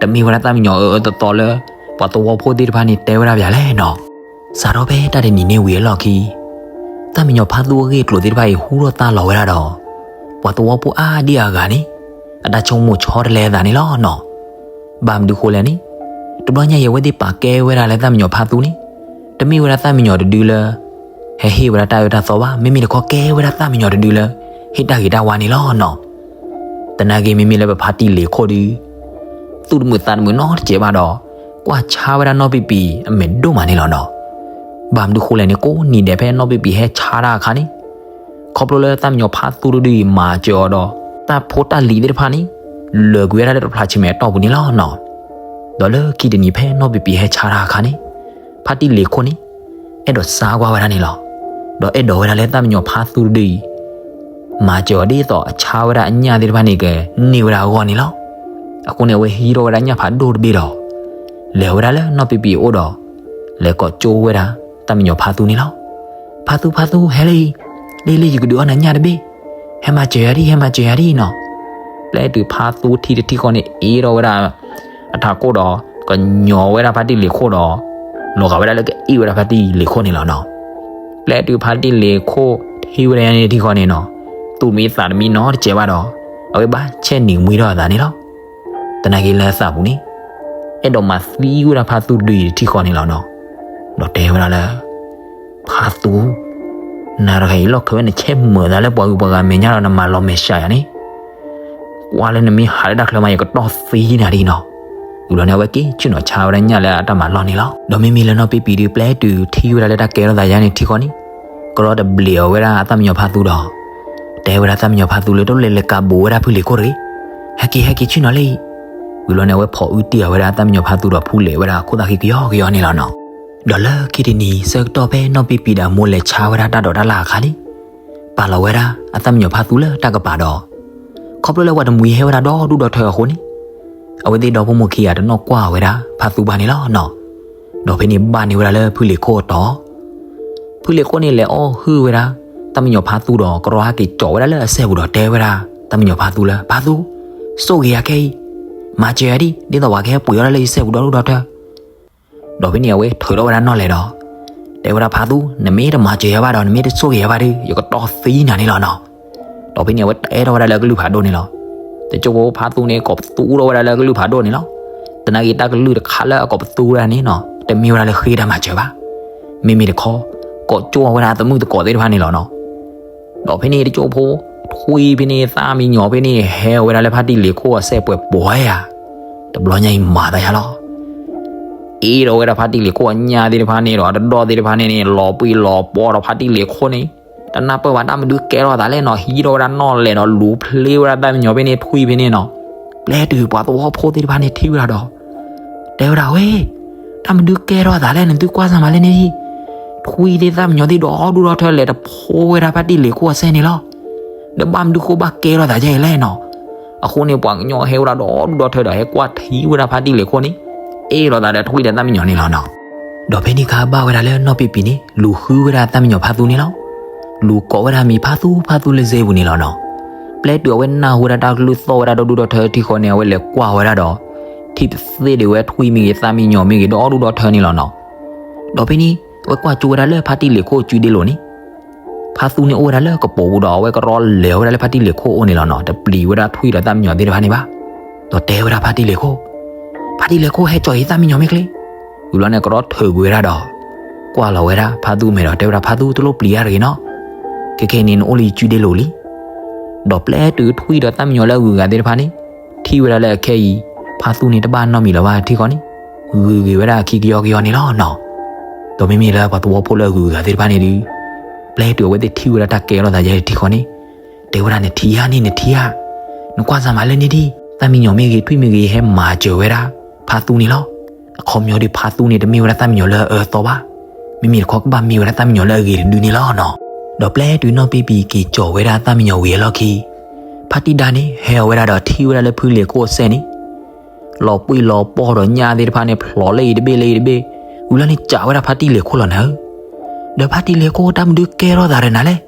တမ့ၢ်ဝဲဒၣ်တၢ်မံညီၤအအၢအၢသီသီလၢ ပှၤသဝီဖိသ့ၣ်တဖၣ်န့ၣ်တဲဝဲဒၣ်ပၠးလဲၣ်နီၤ. စးထီၣ်ဖဲတၢ်တနံၤန့ၣ်ဝံၤအလီၢ်ခံ တၢ်မံညီၤဖါသူအဂ့ၢ်အကျိၤသ့ၣ်တဖၣ်အံၤဟူထီၣ်သါလီၤဝဲဒၣ်ဒီး ပှၤသဝီဖိအါဒံအါဂၤန့ၣ် အတၢ်ဆိကမိၣ်ဆီတလဲအသးန့ၣ်လီၤနီၤ. ဘၣ်မနုၤဃိလဲၣ်န့ၣ် တဘျီညါအံၤအဝဲသ့ၣ်ပာ်ကဲဝဲဒၣ်လၢတၢ်မံညီၤဖါသူန့ၣ် တမ့ၢ်ဝဲဒၣ်တၢ်မံညီၤတဒုလၢ ဟဲဟ့ၣ်ဝဲဒၣ်တၢ်အၢတၢ်သီဘၣ်, မ့မ့ၢ်တခီကဲဝဲဒၣ်တၢ်မံညီၤတဒုလၢ ဟ့ၣ်တၢ်ဂ့ၤတၢ်ဝါန့ၣ်လီၤနီၤ. သနာ်က့မ့မ့ၢ်လၢပဖါတံၢ်လ့ၤခိၣ်ဒုး သူၣ်တမုာ်သးတမုာ်နီတစဲးဘၣ်ဒီး ကွၢ်ဆါဝဲဒၣ်နီၢ်ပံပံၤအမဲာ်ဒိၣ်မးန့ၣ်လီၤနီၤ. ဘၣ်မနုၤဃိလဲၣ်န့ၣ် ကိးနံၤဒဲးဖဲနီၢ်ပံပံၤဟဲဆါတၢ်အခါန့ၣ် ခီဖျိလၢတၢ်မံညီၤဖါသူတဒုအံၤမၤစၢၤအီၤဒီး တၢ်ဖိတၢ်လံၤသ့ၣ်တဖၣ်န့ၣ် လၢာ်ကွံာ်ဝဲဒၣ်လၢတဖျးဆံမဲာ်အတီၢ်ပူၤန့ၣ်လီၤနီၤ. ဒီးလၢခံတနံၤဖဲနီၢ်ပံပံၤဟဲဆါတၢ်အခါန့ၣ် ဖါတံၢ်လ့ၤခိၣ်န့ၣ် အဲၣ်ဒိးစါကွၢ်ဝဲဒၣ်န့ၣ်လီၤ. ဒီးအဲၣ်ဒိးဝဲဒၣ်လၢတၢ်မံညီၤဖါသူတဒုအံၤ မၤစၢၤအီၤဒ်သိးအဆါဝဲဒၣ်အညၣ်သ့ၣ်တဖၣ်န့ၣ်ကန့ၢ်ဝဲဒၣ်အဂီၢ်န့ၣ်လီၤ. အဃိန့ၣ် အဝဲဟံးထီၣ်ဝဲဒၣ်ညၣ်ဖးဒိၣ်တဘ့ၣ်ဒီး လဲၤဝဲဒၣ်လၢနီၢ်ပံပံၤအအိၣ်ဒီး လဲၤကိးကၠိဝဲဒၣ် တၢ်မံညီၤဖါသူန့ၣ်လီၤ. ဖါသူ ဖါသူ ဟဲလၢအံၤ, လၢအံၤလၢယကဒုးအီၣ်နၤညၣ်တဘ့ၣ်, ဟဲမၤစၢၤယၤဒံး ဟဲမၤစၢၤယၤဒံးနီၤ. ပျဲတုၤဖါသူထံၣ်တထံၣ်ဃီန့ၣ် အ့ထီၣ်ဝဲဒၣ် အထးခိၣ်ဒီး ကညီၤဝဲဒၣ်ဖါတံၢ်လ့ၤခိၣ်ဒီး လီၤဂာ်ဝဲဒၣ်လၢကအ့ၣ်ဝဲဒၣ်ဖါတံၢ်လ့ၤခိၣ်န့ၣ်လီၤနီၤ. ပျဲတုၤဖါတံၢ်လ့ၤခိၣ်ထံၣ်ဝဲဒၣ်န့ၣ်တထံၣ်ဃီန့ၣ်နီၤ, သူၣ်တမံသးတမံနီတစဲးဘၣ်ဒီး အဝဲဘၣ်ဆဲးနံၤမှံထီၣ်အသးန့ၣ်လီၤ. သနာ်က့လၢအသးပူၤန့ၣ် အဲၣ်ဒိးမၤသံဝဲဒၣ်ဖါသူတဒုအံၤတထံၣ်ဃီန့ၣ်လီၤနီၤ. ဒီးတဲဝဲဒၣ်လၢ ဖါသူ, နၤတဂၤအံၤလီၢ်ခံဝဲ နဆဲးမုာ်သးလၢပှၤဂုၤပှၤဂၤမဲာ်ညါဒီး နမၤလီၤမဲာ်ဆှးယၤန့ၣ်, ကွၢ်လၢနမ့ၢ်ဟးလၢတၢ်ချၢမး ယကတီၢ်သံနၤဒံးနီၤ. ဝံၤလီၤန့ၣ် အဝဲက့ၤဆ့ၣ်နီၤဆါဝဲဒၣ်ညၣ်လၢအတၢ်မၤလီၢ်န့ၣ်လီၤ. ဒီးမ့မ့ၢ်လၢနီၢ်ပံပံၤဒုး ပျဲတုၤထံၣ်ဝဲဒၣ်လၢတၢ်ကဲထီၣ်သးယါန့ၣ်ထံၣ်ဃီန့ၣ်, ကရီတဘျံးအီၤဝဲဒၣ်အတၢ်မံညီၤဖါသူဒီး တဲဝဲဒၣ်တၢ်မံညီၤဖါသူလၢ တလဲၤလဲၤကးဘူးဝဲဒၣ်ဖုလ့ၤခိၣ်တဂ့ၤ, ဟဲက့ၤ ဟဲက့ၤဆ့ၣ်နီၤလၢအံၤ. ဝံၤလီၤန့ၣ် အဝဲဖီၣ်အုတံၢ်အီၤဝဲဒၣ်အတၢ်မံညီၤဖါသူဒီးဖုလ့ၤဝဲဒၣ်ခိၣ်သၣ်ခံကယီကယီန့ၣ်လီၤနီၤ. ဒီးလၢခံတနံၤဆၢကတီၢ်ဖဲနီၢ်ပံပံၤဒီးအမိၢ်လဲၤဆါဝဲဒၣ်တၢ်ဒိးတၢ်လၣ်အခါန့ၣ်, ပာ်လီၤဝဲဒၣ်အတၢ်မံညီၤဖါသူလၢတၢ်ကပၤဒီး ခီဖျိလၢပှၤတမှံၤဟဲဝဲဒၣ်ဒီဒူၣ်ဒီထၢအဃိန့ၣ်, အဝဲသ့ၣ်ဒီဖိမိၢ်ခံဂၤတနီၣ်ကွၢ်ဝဲဒၣ်ဖါသူဘၣ်န့ၣ်လီၤနီၤ. ဒီးဖဲန့ၣ်ဘၣ်န့ၢ်ဝဲဒၣ်လၢဖုလ့ၤခိၣ်အတီၤ, ဖုလ့ၤခိၣ်န့ၣ်လဲၤအီၣ်ဟုၣ်ဝဲဒၣ် တၢ်မံညီၤဖါသူဒီး ကရီဟဲက့ၤကၠီးဝဲဒၣ်လၢအစဲးပူၤဒီးတဲဝဲဒၣ် တၢ်မံညီၤဖါသူလၢ ဖါသူ, စိၣ်ဂ့ၤယၤခဲအံၤ, မၤစၢၤယၤဒံး ဒ်သိးပှၤကဟဲပှ့ၤအီၣ်ဒၣ်လၢယစဲးပူၤဒီဒူၣ်ဒီထၢ ဒီးဖဲန့ၣ် အဝဲထုးထီၣ်ဝဲဒၣ်နီၣ်လဲၣ်ဒီး တဲဝဲဒၣ်ဖါသူ, နမ့ၢ်တမၤစၢၤယၤဘၣ်ဒီး နမ့ၢ်တစိၣ်ဂ့ၤယၤဘၣ်ဒီး ယကတီၢ်သံနၤန့ၣ်လီၤနီၤ. ဒီးဖဲန့ၣ် အဝဲတအဲၣ်ထီၣ်ဝဲဒၣ်လၢကလုၢ်ဖးဒိၣ်န့ၣ်လီၤ. တကၠိဖိဖါသူန့ၣ် ကိးပသူထီၣ်ဝဲဒၣ်လၢကလုၢ်ဖးဒိၣ်န့ၣ်လီၤ. သနာ်က့တၢ်ကလုၢ်တခါလၢအကိးပသူဝဲဒၣ်န့ၣ်နီၤ တမ့ၢ်ဝဲဒၣ်လၢဃ့တၢ်မၤစၢၤဘၣ်. မ့မ့ၢ်တခီ ကိးကၠိဝဲဒၣ်အသးမုာ်သကိးသ့ၣ်တဖၣ်န့ၣ်လီၤနီၤ. ဒီးဖဲန့ၣ်တကၠိဖိ ထွံၣ်ဖဲန့ၣ် သၣ်မံညီၤဖဲန့ၣ် ဟဲဝဲဒၣ်လၢဖါတံၢ်လ့ၤခိၣ်အစဲးပှဲၤပှဲၤဧါ. တဘျီညါအံၤမၤသးယါလီၤ. အ့ၣ်ထီၣ်ဝဲဒၣ်ဖါတံၢ်လ့ၤခိၣ်အညၣ်သ့ၣ်တဖၣ်န့ၣ်ဒီး အတဒီၣ်သ့ၣ်တဖၣ်န့ၣ်န့ၣ် လီၤပှံၢ်လီၤပီဒီးဖါတံၢ်လ့ၤခိၣ်န့ၣ် တနၢ်ပၢၢ်ဘၣ်တၢ်မနုၤကဲထီၣ်သးလဲၣ်နီၤ ဟံးထီၣ်ဝဲဒၣ်နီၣ်လဲၣ်ဒီး လူၤဖျ့ဝဲဒၣ်သၣ်မံညီၤဖဲန့ၣ် ထွံၣ်ဖဲန့ၣ်နီၤ. ပျဲတုၤပှၤသဝီဖိသ့ၣ်တဖၣ်န့ၣ်ထံၣ်ဝဲဒၣ်ဒီး တဲဝဲဒၣ်ဝဲ တၢ်မနုၤကဲထီၣ်သးလဲၣ် နသုကွၢ်စၢ်မးလၢန့ၣ်ဒံး. ထွံၣ်သ့ၣ်သၣ်မံညီၤသ့ၣ် ဒီဒူၣ်ဒီထၢလဲၤတဖိဝဲဒၣ်ဖါတံၢ်လ့ၤခိၣ်အစဲးန့ၣ်လီၤ. ဒီးဘၣ်မနုၤဃိဘၣ်ကဲထီၣ်သးဒ်အံၤလဲၣ်နီၤ. အဃိန့ၣ် ပှၤကညီဟဲဝဲဒၣ်ဒီဒူၣ်ဒီထၢဒီး ဟဲကွၢ်ထံဝဲဒၣ်ဖါတံၢ်လ့ၤခိၣ်န့ၣ် အ့ၣ်လိာ်သးဒီးထွံၣ်ဒီးသၣ်မံညီၤန့ၣ်လီၤနီၤ. ဒီးဖဲန့ၣ်အခါဘၣ်ဝဲဒၣ်လၢနီၢ်ပံပံၤန့ၣ် လူၤဃုဝဲဒၣ်သၣ်မံညီၤဖါသူန့ၣ်လီၤ. လူၤကိးဝဲဒၣ်မံၤဖါသူ ဖါသူလၢစဲပူၤန့ၣ်လီၤနီၤ. ပျဲတုၤအဝဲနၢ်ဟူဝဲဒၣ်တၢ်ကလုၢ်သီၣ်ဝဲဒၣ်ဒီဒူၣ်ဒီထၢထံဃီန့ၣ် အဝဲလဲၤကွၢ်ဝဲဒၣ်ဒီး ထံၣ်တသ့ဒံးဝဲထွံၣ်မ့ၢ်ဂ့ၤ သၣ်မံညီၤမ့ၢ်ဂ့ၤ ဒီဒူၣ်ဒီထၢန့ၣ်လီၤနီၤ. ဒီးဖဲန့ၣ် အဝဲကွၢ်ကၠိဝဲဒၣ်လၢဖါတံၢ်လ့ၤခိၣ်အစုဒ့လိၤန့ၣ် ဖါသူန့ၣ်အိၣ်ဝဲဒၣ်လၢကပိာ်ပူၤဒီး အဝဲကရီလဲၤဝဲဒၣ်လၢဖါတံၢ်လ့ၤခိၣ်အအိၣ်န့ၣ်လီၤနီၤ. တပျံၤဝဲဒၣ်ထွံၣ်ဒီးသၣ်မံညီၤသ့ၣ်တဖၣ်န့ၣ်ဘၣ်. ဒီးတဲဝဲဒၣ်ဖါတံၢ်လ့ၤခိၣ်, ဖါတံၢ်လ့ၤခိၣ် ဟဲကၠီၤအံၤသၣ်မံညီၤမ့ၢ်ချ့. ဝံၤလီၤန့ၣ် ကရီထုးကွံာ်ဝဲဒၣ်ဒီး ကွၢ်လီၤဝဲဒၣ်ဖါသူမဲာ်ဒီးတဲဝဲဒၣ် ဖါသူ တလိၣ်ပျံၤတၢ်တဂ့ၤနီၤ. ခဲခဲအံၤန့ၣ် နအိၣ်လၢယစုဒ့လိၤလံ. ဒီးပျဲတုၤထွံၣ်ဒီးသၣ်မံညီၤလၢအဂုၤအဂၤသ့ၣ်တဖၣ်န့ၣ် ထံၣ်ဝဲဒၣ်လၢအခဲအံၤ ဖါသူန့ၣ်တဘၣ်နီတမံၤလၢၤဘၣ်ထံဃီန့ၣ် ဂုၤက့ၤဝဲဒၣ်အခံကယီကယီန့ၣ်လီၤနီၤ. ဒီးမ့မ့ၢ်လၢပှၤသဝီဖိလၢအဂုၤအဂၤသ့ၣ်တဖၣ်န့ၣ်ဒုး ပျဲတုၤအဝဲသ့ၣ်ထံၣ်ဝဲဒၣ်တၢ်ကဲထီၣ်သးယဲထံဃီန့ၣ် တဲဝဲဒၣ် နထံၣ်ဧါန့ၣ် နထံၣ်ဧါ. နကွၢ်စၢ်မးလၢန့ၣ်ဒံး သၣ်မံညီၤမ့ၢ်ဂ့ၤ ထွံၣ်မ့ၢ်ဂ့ၤ ဟဲမၤစၢၤဝဲဒၣ်ဖါသူန့ၣ်လီၤ. အခီပညီဒုး ဖါသူန့ၣ် တမ့ၢ်ဝဲဒၣ်သၣ်မံညီၤလၢအအၢအသီဘၣ်. မ့မ့ၢ်တခီကဘၣ်မ့ၢ်ဝဲဒၣ်သၣ်မံညီၤလၢအဂ့ၤတဒုန့ၣ်လီၤနီၤ. ဒီးပျဲတုၤနီၢ်ပံပံၤက့ၤကၠီၤဝဲဒၣ်သၣ်မံညီၤဝံၤအလီၢ်ခံ ပ ဖါတံၢ်ဒါန့ၣ် ဟဲအီၤဝဲဒၣ်ဒီးထံၣ်ဝဲဒၣ်လၢဖုလ့ၤခိၣ်အစဲန့ၣ် လီၤပှံၢ်လီၤပှီၢ်ဒီးညၣ်သ့ၣ်တဖၣ်န့ၣ် ဖျိးလၢအံၤတဘ့ၣ်လၢအံၤတဘ့ၣ်, ဝံၤလီၤန့ၣ် ကးဝဲဒၣ်ဖါတံၢ်လ့ၤခိၣ်လီၤနၤဧၢ. ဒီးဖါတံၢ်လ့ၤခိၣ် တၢ်မနုၤကဲထီၣ်သးဒီးနၤလဲၣ်,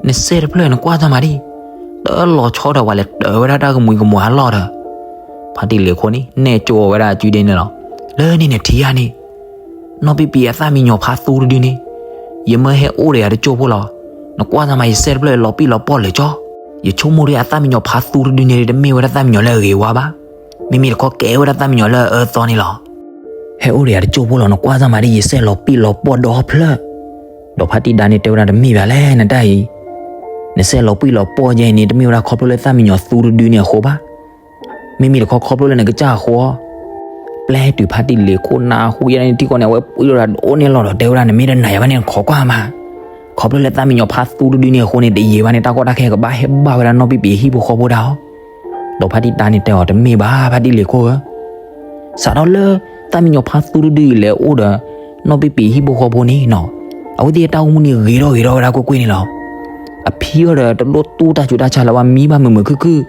နစဲတဖျၢၣ်နကွၢ်တၢ်မးဒံး, တလီၤဆီဒီးပှၤလဲၤတၢၤဝဲဒၣ်တၢ်ကမှံၤကမှံၤအလီၢ်ဒီး, ဖါတံၢ်လ့ၤခိၣ်န့ၣ် နဲၣ်ကၠိအီၤဝဲဒၣ်အစုဒ့န့ၣ်လီၤ. လၢန့ၣ်နထံၣ်ဧါန့ၣ် နီၢ်ပံပံၤအသၣ်မံညီၤဖါသူတဒုန့ၣ်, ယမၢဟဲအိၣ်ဒီးယၤတကၠိၢ်ဖိလီၤ. နကွၢ်တၢ်မး ယစဲတဖျၢၣ်လီၤပှံၢ်လီၤပှီၢ်လၢာ်ကၠီ, ယဆိကမိၣ်ဒီးအသၣ်မံညီၤဖါသူတဒုန့ၣ် တမ့ၢ်ဝဲဒၣ်သၣ်မံညီၤလၢအဂ့ၤဝါဘၣ်, မ့မ့ၢ်တခီကဲဝဲဒၣ်သၣ်မံညီၤလၢအအၢသီန့ၣ်လီၤ. ဟဲအိၣ်ဒီးယၤတကၠိၢ်ဖိလီၤ နကွၢ်တၢ်မးဒ်ယစဲလီၤပှံၢ်လီၤပှီၢ်ဒီဖျၢၣ်. ဒီးဖါတံၢ်ဒါန့ၣ်တဲဝဲဒၣ် တမ့ၢ်ဘၣ်လဲၣ်နတၢ်အံၤ, နစဲလီၤပှံၢ်လီၤပှီၢ်ယဲအံၤန့ၣ် တမ့ၢ်ဝဲဒၣ်ခီဖျိလၢသၣ်မံညီၤသူတဒုန့ၣ်အဃိဘၣ်. မ့မ့ၢ်တခီခီဖျိလၢနကစၢ်အဃိ, ပျဲတုၤဖါတံၢ်လ့ၤခိၣ်နၢ်ဟူယဲန့ၣ်ထံကီၢ်န့ၣ် အဝဲပှံၢ်လီၤဒီးဒိၣ်န့ၢ်လီၤဒီးတဲဝဲဒၣ် နမ့ၢ်တနာ်ယၤဘၣ်န့ၣ် နခိးကွၢ်မး. ခီဖျိလၢသၣ်မံညီၤဖါသူတဒုန့ၣ်အဃိန့ၣ် တယံာ်ဘၣ်န့ၣ် တၢ်ကီတၢ်ခဲကဘၣ်ဟဲဘၣ်ဝဲဒၣ် နီၢ်ပံပံၤဟံၣ်ဖိဃီဖိဒၣ်အီၤ. ဒီးဖါတံၢ်ဒါန့ၣ်တဲအီၤ တမ့ၢ်ဘၣ် ဖါတံၢ်လ့ၤခိၣ်ဧၢ, စးထီၣ်လၢသၣ်မံညီၤဖါသူတဒုအံၤလဲၤအိၣ်ဒီး နီၢ်ပံပံၤဟံၣ်ဖိဃီဖိန့ၣ်နီၤ, အဝဲသ့ၣ်တၢ်အိၣ်မူန့ၣ်ဂ့ၤထီၣ်ဂ့ၤထီၣ်ဝဲဒၣ်ကွ့ၢ်ကွ့ၢ်န့ၣ်လီၤ. အဖံအီၤဒီးတဒိၣ်တူၢ်တၢ်ဆူးတၢ်ဆါလၢၤဘၣ် မံဘၣ်မုာ်မုာ်ခုၣ်ခုၣ်,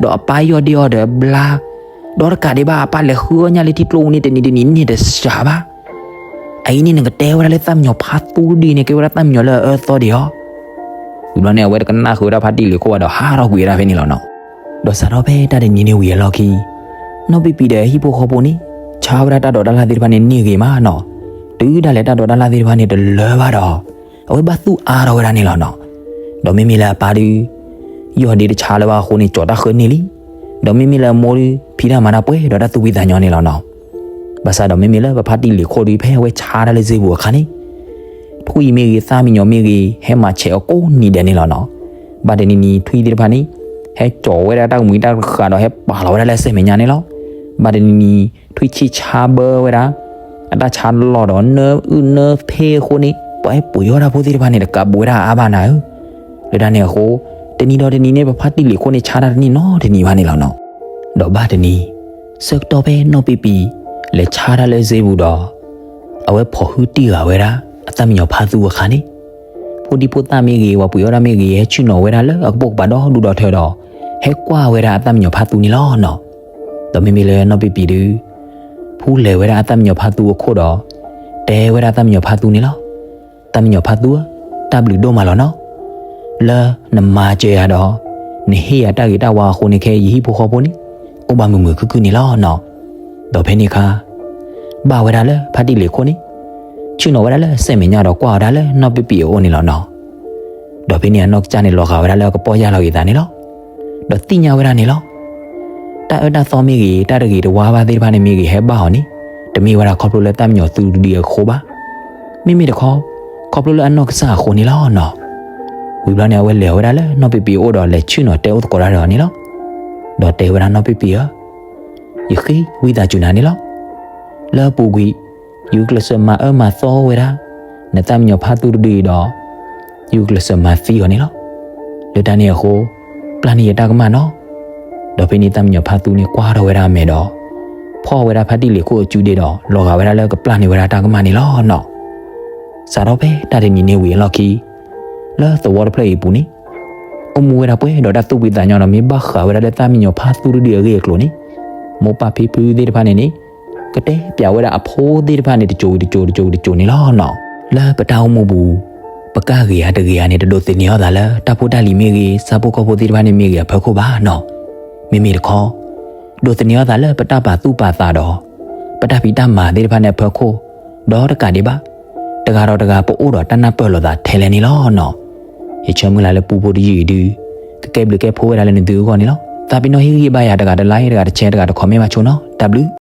ဒီးအပၢ်ယီၢ်ဒ့အီၤဒီးဘျါ, ဒီးတကးဒံးဘၣ် အပၢ်လဲၤဃုအီၣ်ညၣ်လၢထံကျိပူၤန့ၣ် တနံၤတနံၤန့ၣ်တစှၤဘၣ်. အအံၤန့ၣ် နကတဲဝဲဒၣ်လၢသၣ်မံညီၤဖါသူတဒုန့ၣ် ကဲဝဲဒၣ်သၣ်မံညီၤလၢအအၢသီဒံးဧါ. ဝံၤဘျီန့ၣ် အဝဲတကနၣ်ဃုာ်ဝဲဒၣ်ဖါတံၢ်လ့ၤခိၣ်ဘၣ်ဒီးဟးထီၣ်ကွံာ်ဝဲဒၣ်ဖဲန့ၣ်လီၤနီၤ. ဒီးစးထီၣ်ဖဲတၢ်တနံၤန့ၣ်ဝံၤအလီၢ်ခံ နီၢ်ပံပံၤဒီးဟံၣ်ဖိဃီဖိန့ၣ် ဆါဝဲဒၣ်တၢ်ဒိးတၢ်လၣ်သ့ၣ်တဖၣ်န့ၣ်န့ၢ်ဂ့ၤမးနီၤ. တုၤဒၣ်လဲာ်တၢ်ဒိးတၢ်လၣ်သ့ၣ်တဖၣ်န့ၣ် တလၢဘၣ်ဒီး အဝဲဘၣ်သူၣ်အါထီၣ်ဝဲဒၣ်န့ၣ်လီၤနီၤ. ဒီးမ့မ့ၢ်လၢအပၢ်ဒုး ယီၢ်ဒ့တဆါလၢၤဘၣ်အဃိန့ၣ် ကၠီၤတၢ်ဃၢန့ၢ်လံ. ဒီးမ့မ့ၢ်လၢအမိၢ်ဒုး ဖံးတၢ်မၤတၢ်ပှဲၤဒီးတၢ်သူၣ်ဖှံသးညီန့ၣ်လီၤနီၤ. ဘၣ်ဆၣ်ဒီးမ့မ့ၢ်လၢပဖါတံၢ်လ့ၤခိၣ်ဒုး ဖဲအဝဲဆါတၢ်လၢစ့ပူၤအခါန့ၣ် ထွံၣ်မ့ၢ်ဂ့ၤ သၣ်မံညီၤမ့ၢ်ဂ့ၤ ဟဲမၤဆဲးအီၤကိးနံၤဒဲးန့ၣ်လီၤနီၤ. ဘၣ်တနံၤနံၤ ထွံၣ်သ့ၣ်တဖၣ်န့ၣ် ဟဲကၠီၤဝဲဒၣ်တၢ်ကမှံၤတၢ်တဃာ်ဒီး ဟဲပာ်လီၤဝဲဒၣ်လၢအစဲမဲာ်ညါန့ၣ်လီၤ. ဘၣ်တနံၤနံၤ ထွံၣ်ဆံၣ်ဆါဘၢဝဲဒၣ် အတၢ်ဆါလီၤဒီး နၢအုၣ်နၢဖ့အဃိန့ၣ် ပှၤဟဲပှ့ၤအီၣ်တၢ်ဖိသ့ၣ်တဖၣ်န့ၣ် တကးဘူးဝဲဒၣ်အါဘၣ်နၤဧၢ. လၢတၢ်န့ၣ်အဃိ တနံၤဒီးတနံၤန့ၣ် ပဖါတံၢ်လ့ၤခိၣ်န့ၣ် ဆါတၢ်တန့ၢ်နီတနံၤဘၣ်န့ၣ်လီၤနီၤ. ဒီးဘၣ်တနံၤ ဆၢကတီၢ်ဖဲနီၢ်ပံပံၤ လဲၤဆါတၢ်လၢစ့ပူၤဒီး အဝဲဖိးဟုတံၢ်ဂၤဝဲဒၣ် အသၣ်မံညီၤဖါသူအခါန့ၣ် ဖိဒံဖိသၣ်မ့ၢ်ဂ့ၤ ပှၤပှ့ၤအီၣ်တၢ်မ့ၢ်ဂ့ၤ ဟဲဆ့ၣ်နီၤဝဲဒၣ်လၢအကပိာ်ကပၤဒီဒူၣ်ဒီထၢဒီး ဟဲကွၢ်ဝဲဒၣ်အသၣ်မံညီၤဖါသူန့ၣ်လီၤနီၤ. ဒီးမ့မ့ၢ်လၢနီၢ်ပံပံၤဒုး ဖူလဲၤဝဲဒၣ်အသၣ်မံညီၤဖါသူအခိၣ်ဒီး တဲဝဲဒၣ်သၣ်မံညီၤဖါသူန့ၣ်လီၤ. သၣ်မံညီၤဖါသူဧၢ, တၢ်ဘျုးဒိၣ်မးလီၤနီၤ. လၢနမၤစၢၤယၤဒီး နဟ့ၣ်ယၤတၢ်ဂ့ၤတၢ်ဝါအဃိန့ၣ် ခဲအံၤယဟံၣ်ဖိဃီဖိန့ၣ် အိၣ်ဘၣ်မုာ်မုာ်ခုၣ်ခုၣ်န့ၣ်လီၤနီၤ. ဒီးဖဲန့ၣ်အခါ ဘၣ်ဝဲဒၣ်လၢဖါတံၢ်လ့ၤခိၣ်န့ၣ် ဆ့ၣ်နီၤဝဲဒၣ်လၢအစဲမဲာ်ညါဒီးကွၢ်ဝဲဒၣ်လၢနီၢ်ပံပံၤအအိၣ်န့ၣ်လီၤနီၤ. ဒီးဖဲန့ၣ်အနီၢ်ကစၢ်န့ၣ် လီၤဂာ်ဝဲဒၣ်လၢအကပီၢ်ယၢ်လီၤက့ၤသးန့ၣ်လီၤ. ဒီးသ့ၣ်ညါဝဲဒၣ်န့ၣ်လီၤ. တၢ်အၢတၢ်သီမ့ၢ်ဂ့ၤ တၢ်တဂ့ၤတဝါဘၣ်သ့ၣ်တဖၣ်န့ၣ်မ့ၢ်ဂ့ၤ ဟဲဘၣ်အီၤန့ၣ် တမ့ၢ်ဝဲဒၣ်ခီဖျိလၢသၣ်မံညီၤသူတဒုအဃိဘၣ်. မ့မ့ၢ်တခီ ခီဖျိလၢအနီၢ်ကစၢ်အဃိန့ၣ်လီၤနီၤ. ဝံၤဘျီန့ၣ် အဝဲလဲၤဝဲဒၣ်လၢနီၢ်ပံပံၤအအိၣ်ဒီးလဲၤဆ့ၣ်နီၤတဲအိၣ်သကိးတၢ်ဒီးအီၤန့ၣ်လီၤ. ဒီးတဲဝဲဒၣ်နီၢ်ပံပံၤဧၢ, ယဃ့ဝံသးစူၤနၤန့ၣ်လီၤ. လၢအပူၤကွံာ် ယကကျဲးစၢးမၤအၢမၤသီဝဲဒၣ် နသၣ်မံညီၤဖါသူတဒုအံၤဒီး ယကကျဲးစၢးမၤသံအီၤန့ၣ်လီၤ. လၢတၢ်န့ၣ်အဃိ ပျၢ်န့ၢ်ယတၢ်ကမၣ်နီၤ. ဒီးဖဲန့ၣ်သၣ်မံညီၤဖါသူန့ၣ်ကွၢ်ထီၣ်ဝဲဒၣ်အမဲာ်ဒီး ဖီၣ်ဝဲဒၣ်ဖါတံၢ်လ့ၤခိၣ်အစုဒ့ဒီး လီၤဂာ်ဝဲဒၣ်လၢကပျၢ်န့ၢ်ဝဲဒၣ်တၢ်ကမၣ်န့ၣ်လီၤနီၤ. စးထီၣ်ဖဲတၢ်တနံၤန့ၣ်ဝံၤအလီၢ်ခံ လၢသဝီတဖျၢၣ်အံၤအပူၤန့ၣ် အိၣ်မူဝဲဒၣ်ပှဲၤဒီးတၢ်သူၣ်ဖှံသးညီဒီး မ့ၢ်ဘၣ်ဃးဝဲဒၣ်လၢသၣ်မံညီၤဖါသူတဒုအဂ့ၢ်အကျိၤန့ၣ် မိၢ်ပၢ်ဖံဖုသ့ၣ်တဖၣ်န့ၣ်န့ၣ် ကတဲပျးဝဲဒၣ်အဖိသ့ၣ်တဖၣ်န့ၣ် တစိၤဝံၤတစိၤ တစိၤဝံၤတစိၤန့ၣ်လီၤနီၤ. လၢပတၢ်အိၣ်မူပူၤ ပကၢ်ဂ့ၤဧါတဂ့ၤဧါန့ၣ် တဒိးသန့ၤအီၤသးလၢ တၢ်ဖိတၢ်လံၤမ့ၢ်ဂ့ၤ ဆၣ်ဖိကီၢ်ဖိသ့ၣ်တဖၣ်န့ၣ်မ့ၢ်ဂ့ၤအဖီခိၣ်ဘၣ်နီၤ. မ့မ့ၢ်တခီ ဒိးသန့ၤအီၤသးလၢပတၢ်ပာ်သူၣ်ပာ်သးဒီး ပတၢ်ဖံးတၢ်မၤသ့ၣ်တဖၣ်န့ၣ်အဖီခိၣ်, ဒီးတကးဒံးဘၣ် တဂၤဒီးတဂၤပအိၣ်ဒီးတၢ်နၢ်ပၢၢ်လိာ်သးထဲလဲၣ်န့ၣ်လီၤနီၤ. ယဆၢမုၢ်လၢ်လၢပူဖိတယုၢ်အံၤဒုး ကကဲဘျုးကဲဖှိၣ်ဝဲဒၣ်လၢနသုအဂီၢ်န့ၣ်လီၤ. သးပ့ၤနီၣ်ဟ့ၣ်ဂံၢ်ဘါယၤတဂၤတlike တဂၤတshare တဂၤတcommentဘၣ်ဆိနီၤ. တၢ်ဘျုး